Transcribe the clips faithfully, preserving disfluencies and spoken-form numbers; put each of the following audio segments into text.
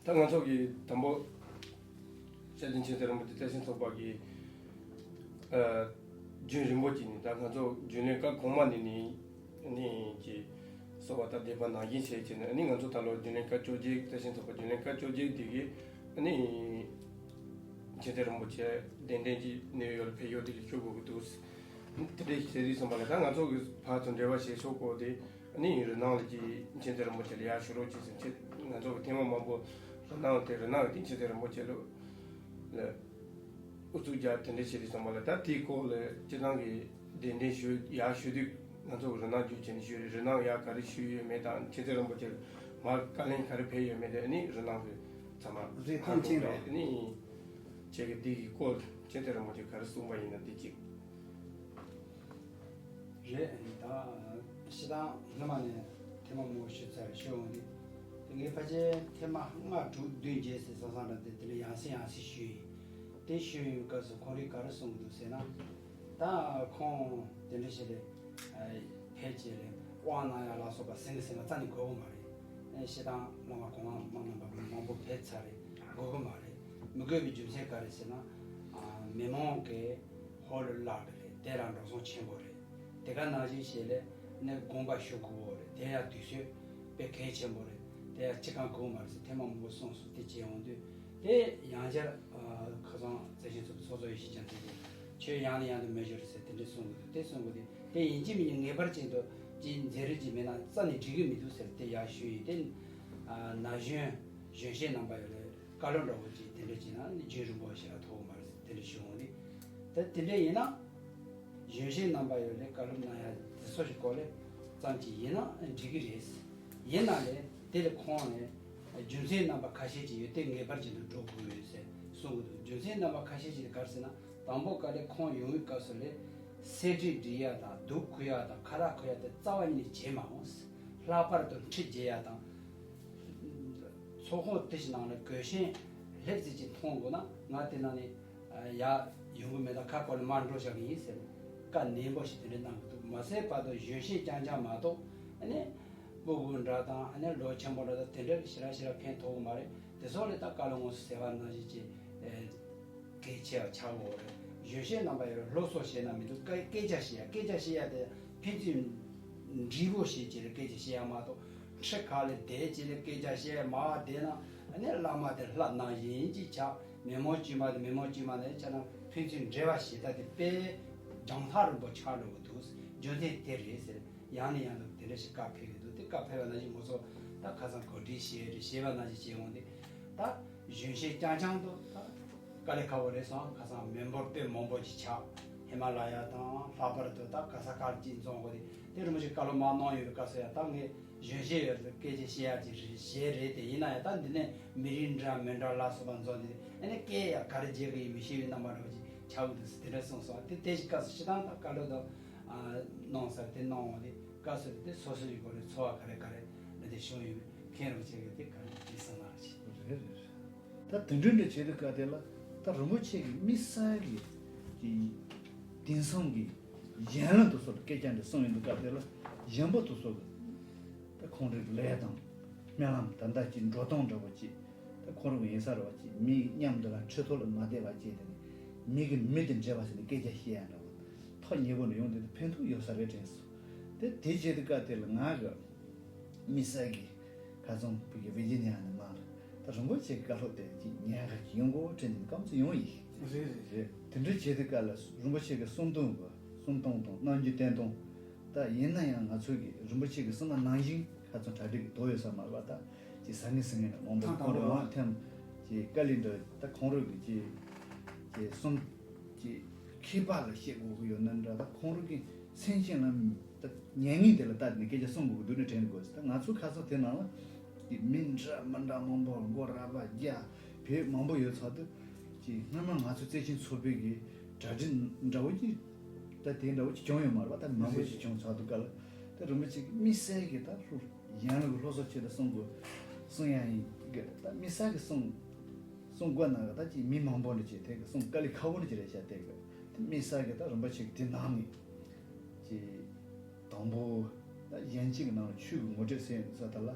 ད་ང་ཚོ་གི་དང་པོ་སྐྱབས་རྗེ་མཁྱེན་བརྩེ་རིན་པོ་ཆེ་བཀྲ་ཤིས་ཚོགས་པ་གི་ཨ་རྒྱུན་རིང་པོ་ཅིག་ནས། ད་ང་ཚོ་རྒྱུན་ལས་སྐབས་གོང་མ་ནས་ནི་ནི་ཀྱི་གསོལ་བ་དང་བདེན་པ་ནང་བཞིན་བྱས་བྱས་ནས། ཨ་ནི་ང་ཚོ་ད་ལོ་རྒྱུན་ལས་སྐབས་བཅོ་བརྒྱད། བཀྲ་ཤིས་ཚོགས་པ་རྒྱུན་ལས་སྐབས་བཅོ་བརྒྱད་དེ་གི་ཨ་ནི་མཁྱེན་བརྩེ་རིན་པོ་ཆེ་གདན་འདྲེན་གྱིས་ནིའུ་ཡོག་ལ་ཕེབས་ཡོད། དེ་ལ་ཞུ་དགོས་ཀྱི་འདུག། དེ་འདྲ་བྱས་དུས་ཙམ་པ་ལ། ད་ང་ཚོ་གི་ཕར་ཚུར་འབྲེལ་བ་བྱེད་ཆོག་གོ། དེ་ཨ་ནི་རི་ནང་ལ་ཀྱི་མཁྱེན་བརྩེ་རིན་པོ་ཆེ་ལ་ཡར་ཞུ་རོགས་བྱེད་ཟེར། ཁྱེད་ང་ཚོ་གི་ཐེངས་མ་མང་པོ་རི་ནང་དེ། རི་ནང་གི་དེ་མཁྱེན་བརྩེ་རིན་པོ་ཆེ་ལ་ལ་ཨུ་ཚུགས་རྒྱག་དེ་འདྲ་བྱེད་དུས་ཙམ་པ་ལ། ད་དེའི་སྐོར་ལ་སྤྱིར་བཏང་གི་གདན་འདྲེན་ཞུ་ཡར་ཞུ་དུས། ང་ཚོ་གི་རི་ནང་རྒྱུགས་བྱས་ནས་ཞུས་རེད། རི་ནང་ཡར་ག་རེ་ཞུས་ཡོད་མེད་དང་། མཁྱེན་བརྩེ་རིན་པོ་ཆེ་མར་བཀའ་ལན་ག་རེ་ཕེབས་ཡོད་མེད་དེ་ཨ་ནི་རི་ནང་གི་ཚང་མ་རེད། མཐོང་མཁྱེན་རེད། ཨ་ནི་ཁྱེད་ཀྱིས་འདི་གི་སྐོར་མཁྱེན་བརྩེ་རིན་པོ་ཆེ་ག་རེ་གསུངས་པ་ཡིན་ན་འདི་གཅིག། རེད། ད་སྤྱིར་བཏང་སྔོན་མ་ནས་ཐེངས་མ་མང་པོ་ཞུས་ཚར། ཞུ་འོང་དུས་དེ་ངས་ཕལ་ཆེར་ཐེངས་མ་ལྔ་དྲུག་བདུན་བརྒྱད་ཟེར་སོང་ཙང་། ད་དེ་དེ་ལ་ཡང་སེ་ཡང་སེ་ཞུས་ཡིན། དེ་ཞུས་ཡོང་སྐབས་སུ་ཁོང་རིགས་ག་རེ་གསུང་གི་འདུག་ཟེར་ན། ད་ཁོང་དེ་འདྲ་ཞིག་ལས་ཕལ་ཆེར་དབང་གནང་ཡ་ལ་སོགས་པ་ཟིན་གི་ཟིན་པ་རྩ་ནས་དགོས་ཀྱི་མ་རེད། སྤྱིར་བཏང་བླ་མ་གོང་མ་མ་རྣམ་པ་མང་པོ་ཕེབས་ཚར་རེད། དགོས་ཀྱི་མ་རེད། མི་དགོས་པའི་རྒྱུ་མཚན་ག་རེ་ཟེར་ན། མི་མང་གི་ཧོལ་བརླག་གི་རེད། དེ་ལ་འགྲོ་སོང་ཆེན་པོ་རེད། དེ་ག་ནང་བཞིན་བྱས་ལས་ནས་དགོངས་པ་ཞུ་དགོས་རེད། དེ་ཡང་དུས་ཚོད་དཔེ་གལ་ཆེན་པོ་རེད། དེ་ཡང་སྤྱི་ཁང་དགོས་མ་རེད་ཟེར་ཐེངས་མ་མང་པོ་གསུངས་སོང་། དེ་བྱས་འོང་དུས་དེ་ཡང་བསྐྱར་ཁ་སང་བརྩེ་ཆེན་ཚོགས་པའི་ཚོགས་གཙོ་ཡེ་ཤེས་ལྕམ་དེ་གིས་ཁྱོད་ཡང་ནས་ཡང་དུ་མེད་ཞོར་ཟེར་དེ་འདྲས་གསུང་གི་འདུག། དེ་གསུང་གི་འདུག། དེ་ཡིན་གཅིག་མིན་གཉིས་ངེས་པར་ཅན་དུ་ཅིག་མཛད་རིགས་ཅིག་མེད་ན་རྩ་ནས་འགྲིག་གི་མི་འདུག་ཟེར་དེ་ཡང་ཞུས་ཡིན། དེ་ན་གཞོན་གཞོན་གཤེགས་རྣམ་པ་ཡོད་རེད། བཀའ་སློབ་འདྲ་བོ་ཅིག་དེ་འདྲ་བྱས་ན་ནི་རྒྱུན་རིང་པོ་ཞིག་ལ་ཐོགས་མ་རེད་ཟེར་དེ་འདྲ་ཞུ་འོང་དུས། ད་དེ་འདྲ་ཡིན་ན་གཞོན་གཤེགས་རྣམ་པ་ཡོད་རེད། བཀའ་སློབ་གནང་ཡ་དེ་ཚོ་ཞིག་གོ་ལེ་ཙམ་ཅིག་ཡིན་ན་འགྲིག་གི་རེད། ཡིན་ན་ལས་དེ་ལས་ཁོང་ནས་རྒྱུ་མཚན་རྣམ་པ་ཁ་ཤས་ཅིག་ཡོད། དེ་ངེས་པར་ཅན་དུ་འགྲོ་དགོས་ཡོད་ཟེར་གསུང་གི་འདུག། རྒྱུ་མཚན་རྣམ་པ་ཁ་ཤས་ཅིག་ག་རེ་ཟེར་ན། དང་པོ་ག་ལེ་ཁོང་ཡོང་བའི་སྐབས་སུ་ལས་གསེར་བྲིས་འབྲི་ཡ་དང་གདུགས་འཁུར་ཡ་དང་ཁ་བཏགས་འཁུར་ཡ་དེ་རྩ་བ་ཉིད་ནས་བྱེད་མ་འོང་། ལྷག་པར་དུ་ཁྲི་རྒྱས་ཡ་དང་། ཚོགས་ཁང་དེ་ཞིག་ནང་ལ་གོས་ཆེན་ལེབ་ཙམ་ཅིག་མཐོང་དགོས་ན་ང་དེ་ནང་ནས་ཡར་ཡོང་གི་མེད། ད་ཁ་བསྐོར་ནས་མར་འགྲོ་བཞག་གི་ཡིན་ཟེར་བཀའ་ནན་པོ་ཞིག་དེ་འདྲ་གནང་གི་འདུག། མ་ཟད་བར་དུ་གཞོན་གཤེགས་རྐྱང་རྐྱང་མ་གཏོགས་ཨ་ནི་སྤུ་གུ་འདྲ་དང་ཨ་ནི་ལོ་ཆེན་པོ་འདྲ་དང་དེ་འདྲ་ཞེ་དྲག་ཞེ་དྲག་ཕན་ཐོགས་གི་མ་རེད། དེ་ཚོ་ལས་ད་བཀའ་སློབ་དངོས་སུ་ཟེར་བ་ནང་བཞིན་གྱི་གལ་ཆེ་བ་ཆགས་ཡོད་རེད། གཞོན་གཤེགས་རྣམ་པ་ཡོད་རེད། སློབ་གསོ་བྱས་ན་མི་འདུག། སྐད་སྐད་ཆ་བཤད་ཡ། སྐད་ཆ་བཤད་ཡ་དེ་ཕན་ཚུན་འདྲིས་པོ་བྱེད་ཀྱི་རེད། སྐད་ཆ་བཤད་ཡ་མ་གཏོགས་ཁྲི་ཁ་ལ་བསྡད་ཀྱི་རེད། སྐད་ཆ་བཤད་ཡ་མ་བསྡད་ན་ཨ་ནི་བླ་མ་དེ་ལྷ་ནང་བཞིན་གྱི་ཆགས། མི་མང་དཀྱུས་མ་དེ་མི་མང་དཀྱུས་མ་དེ་ཆགས་ན་ཕན་ཚུན་འབྲེལ་བ་བྱེད་ཐབས་དེ་དཔེ་རྒྱང་ཐག་རིང་པོ་ཆགས་འགྲོ་གི་འདུག། རྒྱུ་མཚན་དེ་རེད་ཟེར། ཡང་ནས་ཡང་དུ་དེ་འདྲ་ཞིག་བཀའ་ཕེབས་ཀྱི་འདུག། དེ་བཀའ་ཕེབས་པ་ནང་བཞིན་ང་ཚོ་ད་ཁ་སང་གོ་སྒྲིག་བྱས་རེད། བྱས་པ་ནང་བཞིན་བྱས་འོང་དུས་ད་གཞོན་གཤེགས་རྐྱང་རྐྱང་དུ་ད་དཀའ་ལས་ཁག་པོ་རེད་སོང་། ཁ་སང་མི་འབོར་དཔེ་མང་པོ་ཅིག་ཆགས། ཧི་མ་ལ་ཡ་དང་ལྷག་པར་དུ་ད་ག་ས་ག་ལ་ཅིག་འཛོམས་དགོས་དེ། དེ་རིན་པོ་ཆེ་བཀའ་སློབ་མར་གནང་ཡོད་པའི་སྐབས་སུ་ཡང་ད་ངས་གཞོན་གཤེགས་ཡོད་རེད། སྐད་ཆ་བཤད་ཡག་ཅིག་རེད་བཤད་རེད། དེ་ཡིན་ན་ཡང་ད་འདི་ནས་མི་རིགས་འདྲ་མི་འདྲ་ལ་སོགས་པ་འཛོམས་དེ་ཨ་ནི་སྐད་ཡང་ག་རེ་བརྗེ་གི་ཡིན་མི་ཤེས་པའི་རྣམ་པ་འདྲ་བོ་ཅིག་ཆགས་ཀྱི་འདུག་ཟེར་དེ་འདྲ་གསུངས་སོང་། དེ་དེ་ཞིག་སྐབས་སུ་སྤྱིར་བཏང་ད་བཀའ་སློབ་དང་། ཨ། གནང་ས་དེ་གནང་བ་དེ་སྐབས་སུ་དེ་སོ་སོ་ཡི་སྐོར་ལ་ཚོར་བ་ག་རེ་ག་རེ་འདི་དེ་བྱུང་ཡོད་མཁན་རིན་པོ་ཆེ་གིས་དེ་ག་རེ་དེ་གསུང་གནང་ཞིག། རེད་རེད་རེད། ད་དེ་འདྲ་འདྲ་བྱེད་དུས་སྐབས་དེ་ལ་ད་རིན་པོ་ཆེ་གིས་དམིགས་བསལ་གྱི་གི་དེང་སང་གི་གཞན་ལ་དུ་སོགས་ལ་སྐད་ཆ་འདྲ་གསུང་ཡོང་དུས་སྐབས་དེ་ལ་གཞན་པ་དུ་སོགས་ལ་ད་ཁོང་རའི་ལས་དང་སྨོན་ལམ་ད་ལྟ་ཀྱི་འགྲོ་སྟངས་འདྲ་བོ་ཅིག། ད་ཁོང་རང་ཡིན་ས་རེད་བ་ཅིག། མི་མཉམ་དུ་ལ་ཁྲི་ཐོག་ལ་མ་བསྡད་པ་བཅས་དེ་ནི་མི་གི་མི་དེ་འདྲེས་པ་ཟེར་ནས་སྐད་ཆ་བཤད་ཡ་འདྲ་བོ་ཐོག་ཉེ་པོ་ནས་ཡོང་དུས་ཕན་ཐོགས་ཡོད་ས་རེད་དྲན་སོང་། དེ་དེ་བྱེད་དུས་སྐབས་དེ་ལ་ང་གི་དམིགས་བསལ་གྱི་ཁ་སང་བོད་ཀྱི་ཝི་ཇི་ནི་ཡ་ནས་མ་ལ་ད་རིན་པོ་ཆེ་གི་བཀའ་སློབ་དེ་ཅིག་ཉན་ག་ཅིག་ཡོང་དགོས་དྲན་ནས་སྐམ་ཚོ་ཡོང་ཡིན། རེད་རེད་རེད། དེ་འདྲ་བྱེད་དུས་སྐབས་ལ་རིན་པོ་ཆེ་གི་གསུང་དོན་གི་གསུང་སྟངས་དང་རྣམ་འགྱུར་བསྟན་སྟངས། ད་ཡིན་ན་ཡང་ང་ཚོ་གི་རིན་པོ་ཆེ་གི་གསུང་མ་ནང་བཞིན་ཁ་ཚོན་གྲ་སྒྲིག་གི་དོ་ཡོད་ས་མ་རེད་པ། ད་ཅིག་ཟ་ངེ་ཟིང་ངེ་ནས་མང་པོ་ཐང་ཁོང་རང་ཐང་མང་ཐེམ་ཅིག་དཀའ་ལས་འདྲ་ད་ཁོང་རང་གི་ཅིག་ཅིག་གསུང་ཅིག་མཁས་པ་ལ་བཤད་དགོས་ཀྱི་ཡོད་ན་འདྲ། ད་ཁོང་རང་གི་སེམས་ཅན་ལ་ད་ཉན་ངེས་དེ་ལ་ལྟ་ནས་སྐད་ཆ་གསུང་དགོས་ཀྱི་འདུག་ནས་དྲན་དགོས། ད་ང་ཚོ་ཁ་ཚོན་དེ་ནང་ལ་ཅིག་མི་འདྲ་མི་འདྲ་མང་པོ་མགོ་ར་པ་རྒྱ་བོད་མང་པོ་ཡོད་ཚོད་དུ་ཅིག་སྔོན་མ་ང་ཚོ་བརྩེ་ཆེན་ཚོགས་པའི་གི་གྲ་སྒྲིག་འདྲ་བོ་ཅིག་ད་དེ་འདྲ་བོ་ཅིག་བྱུང་ཡོད་མ་རེད་པ། ད་མང་པོ་ཞིག་བྱུང་ཚར་འདུག་ག་ལ། ད་རིན་པོ་ཆེ་གིས་དམིགས་བསལ་གྱི་ད་སློབ་གཞན་ལུགས་སློབ་གསོ་ཆེད་དུ་གསུང་དགོས་གསུང་ཡ་ཡིན་གི། ད་དམིགས་བསལ་གྱི་གསུང་གསུང་དགོས་ན་གི་ད་ཅིག་མི་མང་པོ་འདྲ་ཅིག་དེ་གི་གསུང་དཀའ་ལས་ཁག་པོ་འདྲ་ཅིག་རེད་ཤག་དེ་གི། དེ་དམིགས་བསལ་གྱི་ད་རིན་པོ་ཆེ་གིས་དེ་ནང་ནས་ཅིག་དང་པོ་ད་གཞན་གཅིག་གི་ནང་ལ་ཆོས་ཀྱི་ངོ་སྤྲོད་ཟེར་ཡོང་དུས་ས་ད་ལ།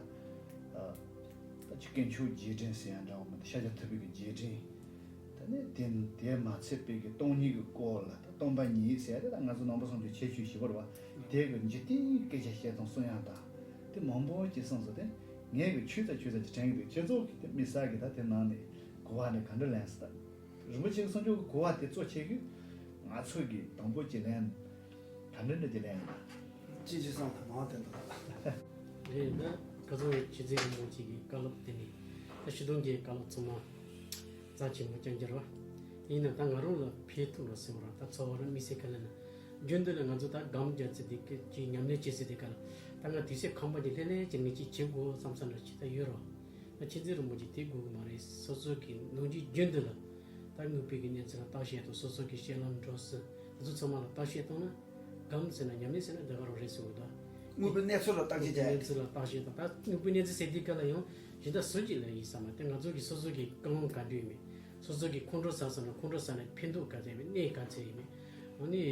ཨ། ད་ཅི་དཀོན་མཆོག་རྗེས་དྲན་ཟེར་ཡ་འདྲ་བོ་མ་གཏོགས་ཤཱཀྱ་ཐུབ་པའི་གི་རྗེས་དྲན། ད་ནི་དེ་དེ་མ་ཚད་པའི་གི་སྟོང་ཉིད་ཀྱི་སྐོར་ལ་ད་སྟོང་པ་ཉིད་ཟེར་ཡ་དེ་ད་ང་ཚོ་ནང་པ་སངས་རྒྱས་ཁྱད་ཆོས་བཞི་པ་རེད་བ། དེ་གི་འཇིག་རྟེན་གྱི་སྐད་ཆ་བཤད་སྟངས་གསུང་ཡ་དང་། དེ་མང་པོ་ཅིག་གསུངས་སོང་། དེ་ངས་གི་ཆོས་ཙམ་ཆོས་ཙམ་ཅིག་དྲན་གི་འདུག་ཁྱེད་ཚོ་གི་དེ་དམིགས་བསལ་གི་ད་དེ་ནང་ནས་གོ་བ་ནས་ག་འདྲ་ལེན་སོང་། ད་རིན་པོ་ཆེ་གི་གསུང་ཆོས་གི་གོ་བ་དེ་གཙོ་ཆེ་གི་ང་ཚོ་གི་དང་པོ་ཅིག་ལེན། ག་འདྲ་འདྲ་ཅིག་ལེན་ཡིན་ན། ཅི་ཅི་སོང་དང་མང་དེ་འདུག་རེད་ན། ཁ་སང་ཡང་ཆོས་རྗེ་རིན་པོ་ཆེ་གི་བཀའ་སློབ་དེ་ནི་ད་ཕྱི་གཏོང་གི་བཀའ་སློབ་ཚང་མ་རྩ་ཆེན་པོ་རྐྱང་རྐྱང་རེད་བ། དེ་ཡིན་ན་ད་ང་རང་ལ་ཕན་ཐོགས་རོགས་ཟེར་བ་རང་ད་ཚོར་བ་རང་དམིགས་བསལ་ག་ལ་ན། རྒྱུན་དུ་ལ་ང་ཚོ་ད་སྒོམ་རྒྱག་ཚེ་དེ་གི་ཉམས་ལེན་བྱེད་ཚེ་དེ་ག་ལ་ད་ང་དུས་ཚོད་ཁོམ་པ་ཅིག་ལྷན་ལྷན་ཅིག་ངས་ཅིག་བྱེད་དགོས་བསམ་བསམ་འདྲ་ཅིག་ད་ཡོད་རོགས། ད་ཆོས་རྗེ་རིན་པོ་ཆེ་དེ་དགོས་ཀྱི་མ་རེད། སོ་སོ་གི་ནང་ཆོས་རྒྱུན་དུ་ལ་ད་དངོས་པོའི་གི་གནས་ཚུལ་ལ་བརྟག་དཔྱད་དང་སོ་སོ་གི་བཤད་ལམ་འགྲོ་ཟིན་དེ་ཚོ་ཚང་མ་ལ་བརྟག་དཔྱད་བཏང་ན། སྒོམ་ཟེར་ན་ཉམས་ལེན་ཟེར་ན་འདི་ག་རང་རེད་ཟེར་བ་དང་། དངོས་པོའི་གནས་ཚུལ་ལ་བརྟག་དཔྱད་བྱས། གནས་ཚུལ་ལ་བརྟག་དཔྱད་དང་ད་དངོས་པོའི་གནས་ཚུལ་ཟེར་དུས་སྐབས་ལ་ཡང་གཞན་དག་སུ་གཅིག་ལ་ཡིན་ས་མ་རེད། ང་ཚོ་གི་སོ་སོ་གི་ཀུན་སློང་ག་འདྲ་ཡིན་མིན། སོ་སོ་གི་ཁོང་ཁྲོ་ཟ་ས་ན་ཁོང་ཁྲོ་ཟ་ནས་ཕན་ཐོགས་ག་ཚད་ཡིན་མིན། གནས་ག་ཚད་ཡིན་མིན། འོ་ནི་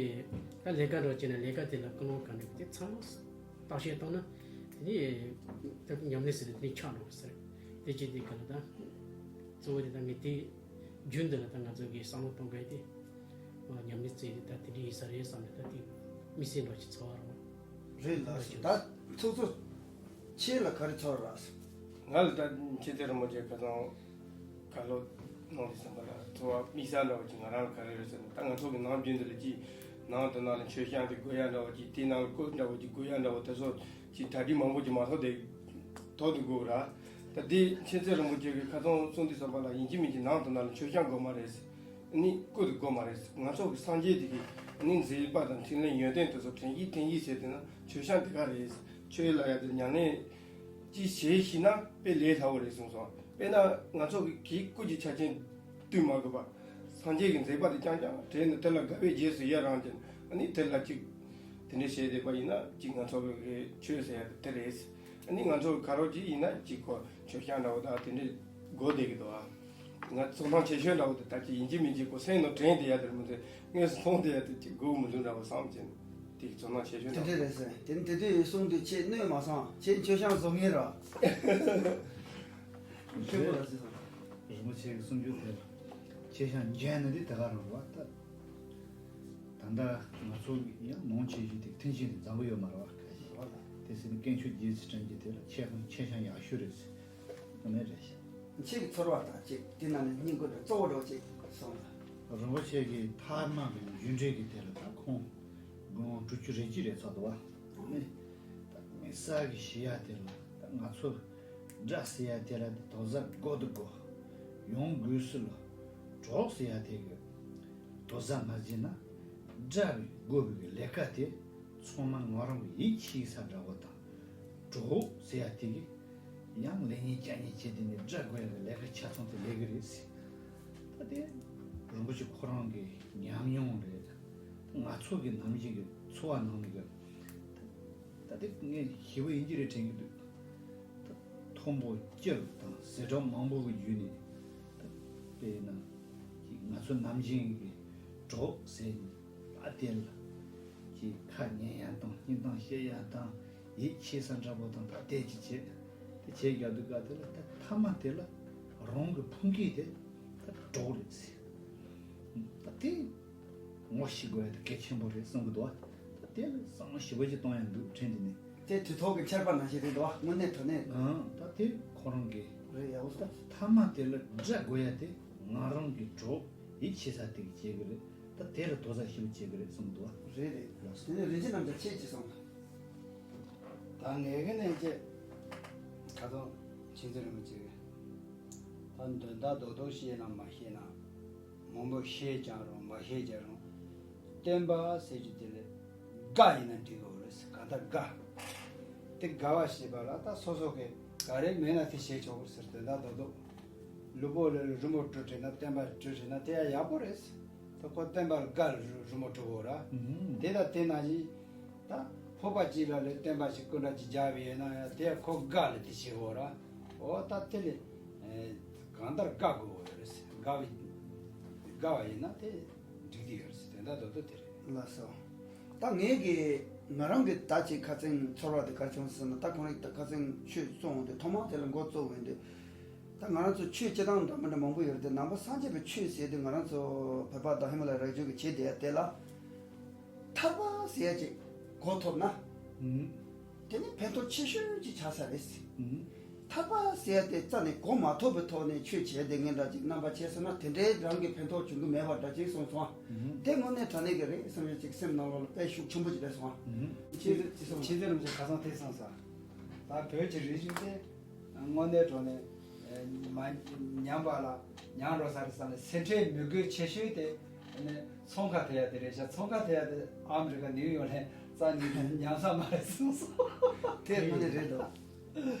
ད་ལས་ཀ་འདྲ་བྱས་ན་ལས་ཀ་དེ་ལ་ཀུན་སློང་ག་འདྲ་ཡིན་དེ་ཚང་མ་བརྟག་དཔྱད་བཏང་ན་དེ་ནི་ད་ཉམས་ལེན་ཟེར་ན་དེ་ནི་ཆགས་འགྲོ་གི་ཟེར། དེ་བྱེད་དུས་སྐབས་ལ་ད་གཙོ་བོ་དེ་ད་ངས་དེ། རྒྱུན་དུ་ལ་ད་ང་ཚོ་གི་བསམ་བློ་གཏོང་མཁན་དེ། ཨ་ཉམས་ལེན་བྱས་ཏེ་ད་དེ་འདྲ་ཡིན་ས་རེད་བསམ་ནས་ད་དེ་དམིགས་བསལ་འདྲ་ཞིག་ཚོར་བ་རེད། རེད་ལགས་སོ། ད་ཚོགས་གཙོ་ཁྱེད་ལ་ག་རེ་ཚོར་བ་རག་སོང་། ང་ལ་ད་ཆོས་རྗེ་རིན་པོ་ཆེ་ཁ་སང་བཀའ་སློབ་གནང་དུས་ཙམ་པ་ལ་ཚོར་བ་དམིགས་བསལ་འདྲ་བོ་ཅིག་ང་རང་ལ་ག་རེ་རེད་ཟེར་ན། ད་ང་ཚོ་གི་ནམ་རྒྱུན་དུ་ལ་ཅིག་ནང་དུ་ནང་ལ་མཆོད་བཤམས་དེ་དགོས་ཡ་འདྲ་བོ་ཅིག་དེ་ནང་ལ་བཀོད་འདྲ་བོ་ཅིག་དགོས་ཡ་འདྲ་བོ་དེ་ཚོ་ཅིག་གྲ་སྒྲིག་མང་པོ་ཅིག་མ་ཐོག་དེ་ཐོག་ཏུ་དགོས་ར། ད་དེ་ཆོས་རྗེ་རིན་པོ་ཆེ་གིས་ཁ་སང་གསུངས་དུས་ཙམ་པ་ལ་ཡིན་གཅིག་མིན་གཅིག་ནང་དུ་ནང་ལ་མཆོད་བཤམས་དགོས་མ་རེད། ནི་བཀོད་དུ་དགོས་མ་རེད། ང་ཚོ་གི་སངས་རྒྱས་དེ་གི་ནི་མཛད་པ་དང་ཕྲིན་ལས་ཡོན་ཏན་དེ་ཚོ་དྲན་གྱིས་དྲན་གྱིས་བྱས་ཏེ་ན་མཆོད་བཤམས་དེ་ག་རེད། ཆོས་ལ་ཡ་དེ་ཉམས་ལེན་ཅིག་བྱེད་ཤེས་ན་དཔེ་ལས་སླ་བོ་རེད་གསུངས་སོང་། དཔེར་ན་ང་ཚོ་གི་གི་སྐུ་གི་ཆ་རྐྱེན་བསྟུན་མ་དགོས་པ། སངས་རྒྱས་ཀྱི་མཛད་པ་དེ་རྐྱང་རྐྱང་དྲན་ནས་དེ་ལ་དགའ་བའི་རྗེས་སུ་ཡི་རང་ཅན་ཨ་ནི་དེ་ལ་ཅིག་དེ་འདྲ་བྱས་བསྡད་པ་ཡིན་ན་ཅིག་ང་ཚོ་གི་ཆོས་ཟེར་ཡ་དེ་རེད། ཨ་ནི་ང་ཚོ་ག་རོ་ཅིག་ཡིན་ན་ཅིག་གོ་མཆོད་བཤམས་འདྲ་བོ་དང་དེ་འདྲ་དགོས་བསྡད་ཀྱི་འདུག་ཨ། ང་ཚོ་ནང་ཆེ་ཤོས་འདྲ་བོ་དེ་ད་ཅིག་ཡིན་གཅིག་མིན་གཅིག་གོ་སེམས་ནང་དྲན་བསྡད་ཡ་དེ་མི་འདུག་དངོས་སུ་མཐོང་བསྡད་ཡ་དེ་ཅིག་དགོས་མི་འདུག་འདྲ་བོ་བསམ་གྱིན་དེ་ཚོ་ནང་ཆེ་ཤོས་དེ་འདྲ་འདྲ་རེད་ཟེར། དེ་ནི་དེ་དུས་གསུངས་དུས་ཁྱེད་གནོད་མ་སོང་། ཁྱེད་མཆོད་བཤམས་བཟོ་མཁན་ར། ཤོད་པོ་ལ་ཟེར་སོང་། རིན་པོ་ཆེ་གི་གསུང་རྒྱུ་དེར་ཆེ་ཤང་འཇོན་ནི་དེ་དེ་ག་རང་རེད་བ། ད་ད་ལྟ་ང་ཚོ་ཡང་མང་ཆེ་ཤོས་དེ་མཐུན་རྐྱེན་དེ་བཟང་པོ་ཡོད་མ་རེད་བ། ཁ་ཤས་དེ་ཟེར་ནས་དཀོན་མཆོག་རྗེ་བཙུན་སྒྲོལ་མ་དེ་ལ་ཆེ་ཤང་ཆེ་ཤང་ཡག་ཤོས་རེད་ཟེར་ནས་རེད་ཤག་ཁྱེད་ཀྱི་ཚོར་བ་དང་གཅིག་དེ་ནང་ནས་སྙིང་དགོས་པའི་གཙོ་བོ་འདྲ་བོ་ཅིག་གསུངས་ལ། རིན་པོ་ཆེ་གི་ཐ་མ་གི་རྒྱུ་འབྲས་ཀྱི་དེ་ལ་ད་ཁོང་དགུང་དྲུག་ཅུ་རེ་གཅིག་རེད་ཚར་འདུག་བ། ནི་ད་དམིགས་བསལ་གྱི་ཞུ་ཡ་དེ་ལ་ད་ང་ཚོ་དགྲ་ཟེར་ཡ་དེ་ལ་དེ་ལྡོག་ཟ་དགོས་དུ་དགོས། ཡོང་དགོས་སུ་ལ་གྲོགས་ཟེར་ཡ་དེ་གི་ལྡོག་ཟ་མ་བྱས་ན་དགྲ་བའི་དགོས་པའི་གི་ལས་ཀ་དེ་ཚང་མ་ང་རང་གི་ཡིད་ཆེས་ས་འདྲ་བོ་དང་གྲོགས་ཟེར་ཡ་དེ་གི་ཡང་ལེགས་ཉེས་བྱ་ཉེས་བྱས་དེ་ནི་དགྲ་དགོས་ཡ་གི་ལས་ཀ་ཆ་ཚང་དེ་ལས་གི་རེད་ཟེར། ད་དེ་རིན་པོ་ཆེ་ཁོ་རང་གི་ཉམས་མྱོང་རེད། ང་ཚོ་གི་ནམ་རྒྱུན་གྱི་འཚོ་བ་ནང་ནས་གི་ད་དེ་ངས་ཞེ་པོ་ཡིན་གྱི་རེད་དྲན་གྱི་འདུག་ད་མཐོན་པོ་སྐྱིད་དང་ཟད་འགྲོ་མང་པོ་གི་བརྒྱུད་ནས་ད་དཔེར་ན་ཅིག་ང་ཚོ་ནམ་རྒྱུན་གྱི་གྲོགས་ཟེར་ནས་ད་དེ་ལ་ཅིག་ཁ་ཉན་ཡ་དང་སྙིང་གཏམ་བཤད་ཡ་དང་། ཡིད་ཆེས་ས་འདྲ་པོ་དང་ད་ལྟའི་ཅི་བྱེད། དེ་བྱེད་རྒྱག་དུས་ག་དེ་ལ་ད་ཐ་མ་དེ་ལ་རང་གི་ཕུང་སྐྱེས་དེ་ད་གྲོགས་རེད་ཟེར། ད་དེ་ངོ་ཤེས་དགོས་ཡ་དེ་གལ་ཆེན་པོ་རེད་བསམ་གི་འདུག་བ། ད་དེ་ལ་བསམ་བློ་ཞེ་པོ་ཅིག་གཏོང་ཡ་འདུག་དྲན་དེ་ནས། དེ་དུས་ཐོག་གི་ཆར་པ་ནང་བཞིན་རེད་འདུག་བ། དངོས་གནས་དྲང་གནས། ཨང་ད་དེ་ཁོ་རང་གི་རེད་ཡ། འོ་ད་ཐ་མ་དེ་ལ་དགྲ་དགོས་ཡ་དེ་ང་རང་གི་གྲོགས་ཡིད་ཆེས་ས་དེ་གི་བྱེད་གི་རེད། ད་དེ་ལ་དོ་ས་ཞེ་པོ་བྱེད་གི་རེད་བསམ་གི་འདུག་བ། རེད་རེད། དེ་ནས་རིན་ཆེན་རྣམ་རྒྱལ་ཁྱེད་ཀྱིས་གསུངས། ད་ངས་གི་ནས་ཅེས་ཁ་ཐོག་ཆེན་ཚེ་རིན་པོ་ཆེ་གི་ད་དོན་དག་རྡོག་རྡོག་ཤེས་ན་མ་ཤེས་ན་མང་པོ་ཤེས་ཀྱང་རུང་མ་ཤེས་ཀྱང་རུང་བསྟན་པ་ཟེར་རྒྱུ་དེ་ལས་དགའ་ཡིན་ན་འགྲིག་གི་རེད་ཟེར། གང་ལྟར་དགའ། དེ་དགའ་བ་ཞེས་པ་ལ་ད་སོ་སོ་གི་ག་རེ་མེད་ན་དེ་བྱེད་ཆོག་གི་རེད་ཟེར། དོན་དག་རྡོག་རྡོག་ལུས་པོ་ལ་རི་མོ་བྲིས་བྲིས་ན་བསྟན་པ་བྲིས་བྲིས་ན་དེ་ཡང་ཡག་པོ་རེད། ད་ཁོ་བསྟན་པ་ལ་དགའ་རི་མོ་བྲིས་གོ་ར། ཨུ་ཧུམ། དེ་ལ་དེ་ནང་བཞིན་ད་ཕོར་པ་གཅིག་ལ་ལས་བསྟན་པ་ཞིག་སྐུ་འདྲ་ཅིག་སྦྱར་བ་ཡིན་ན་ཡང་དེ་ཁོ་དགའ་ལ་དེ་བྱེད་གོ་ར། འོ་ད་དེ་ལས་གང་ལྟར་དགའ་དགོས་ཡོད་རེད། དགའ་བའི་དགའ་བ་ཡིན་ན་དེ་འགྲིག་གི་ཡོད་རེད། དོན་དག་རྡོག་རྡོག་དེ་རེད། ལགས་སོ། ད་ངས་གི་ང་རང་གི་ད་ཅིག་ཁ་སང་ཚོར་བ་དེ་ག་བྱུང་ཟེར་ན། ད་ཁོང་རང་ད་ཁ་སང་ཆོས་གསུངས་འོང་དུས་ཐོག་མར་དེ་ལ་འགོ་བཙུགས་འོང་དུས་ ད་ང་རང་ཚོ་ཆོས་སྤྱི་བཏང་འདྲ་མི་འདྲ་མང་པོ་ཡོད་རེད་དེ། ནང་པ་སངས་རྒྱས་པའི་ཆོས་ཟེར་དུས་ང་རང་ཚོ་བོད་པ་དང་ཧི་མ་ལ་ཡའི་རི་རྒྱུད་ཀྱི་བྱེས་དེ་དེ་ལ་ཐར་པ་ཟེར་ཡ་ཅིག་གོ་ཐུབ་ན། ཨུམ། དེ་ནི་ཕན་ཐོགས་ཆེ་ཤོས་ཅིག་ཆགས་ས་རེད། ཨུམ། ཐར་པ་ཟེར་ཡ་དེ་རྩ་ནས་གོ་མ་ཐུབ་པའི་ཐོག་ནས་ཆོས་བྱས་བསྡད་མཁན་འདྲ་ཅིག་རྣམ་པ་བྱས་སོང་ན་དེ་འདྲའི་རང་གི་ཕན་ཐོགས་བྱུང་གི་མེད་པ་འདྲ་ཅིག་གསུངས་སོང་ཨ། ཨུམ། དེ་དངོས་གནས་དྲང་གནས་ཀྱི་རེད་བསམ་ཡ་ཅིག་སེམས་ནང་ལོགས་ལ་དཔེ་ཤུགས་ཆེན་པོ་ཅིག་སླེབས་སོང་ཨ། ཨུམ། ཆོས་ཆོས་ཆོས་སེམས་རིན་པོ་ཆེ་ཁ་སང་དེ་གསུངས་སོང་། ད་བོད་ཀྱི་རིག་གཞུང་དེ་དངོས་གནས་དྲང་གནས་མ་ཉམས་པ་ལ་ཉམས་འགྲོ་ས་རེད་བསམ་ནས་སེམས་ཁྲལ་མི་དགོས་ཆེ་ཤོས་དེ་ནི་ཚོང་ཁ་ཐེ་ཡ་དེ་རེད་ཤག་ཚོང་ཁ་ཐེ་ཡ་དེ་ཨ་མི་རི་ཀ་ནིའུ་ཡོག་ལ་རྩ་ནས་ཉམས་ས་མ་རེད་གསུངས་སོང་། དེ་དངོས་གནས་རེད་འདུག་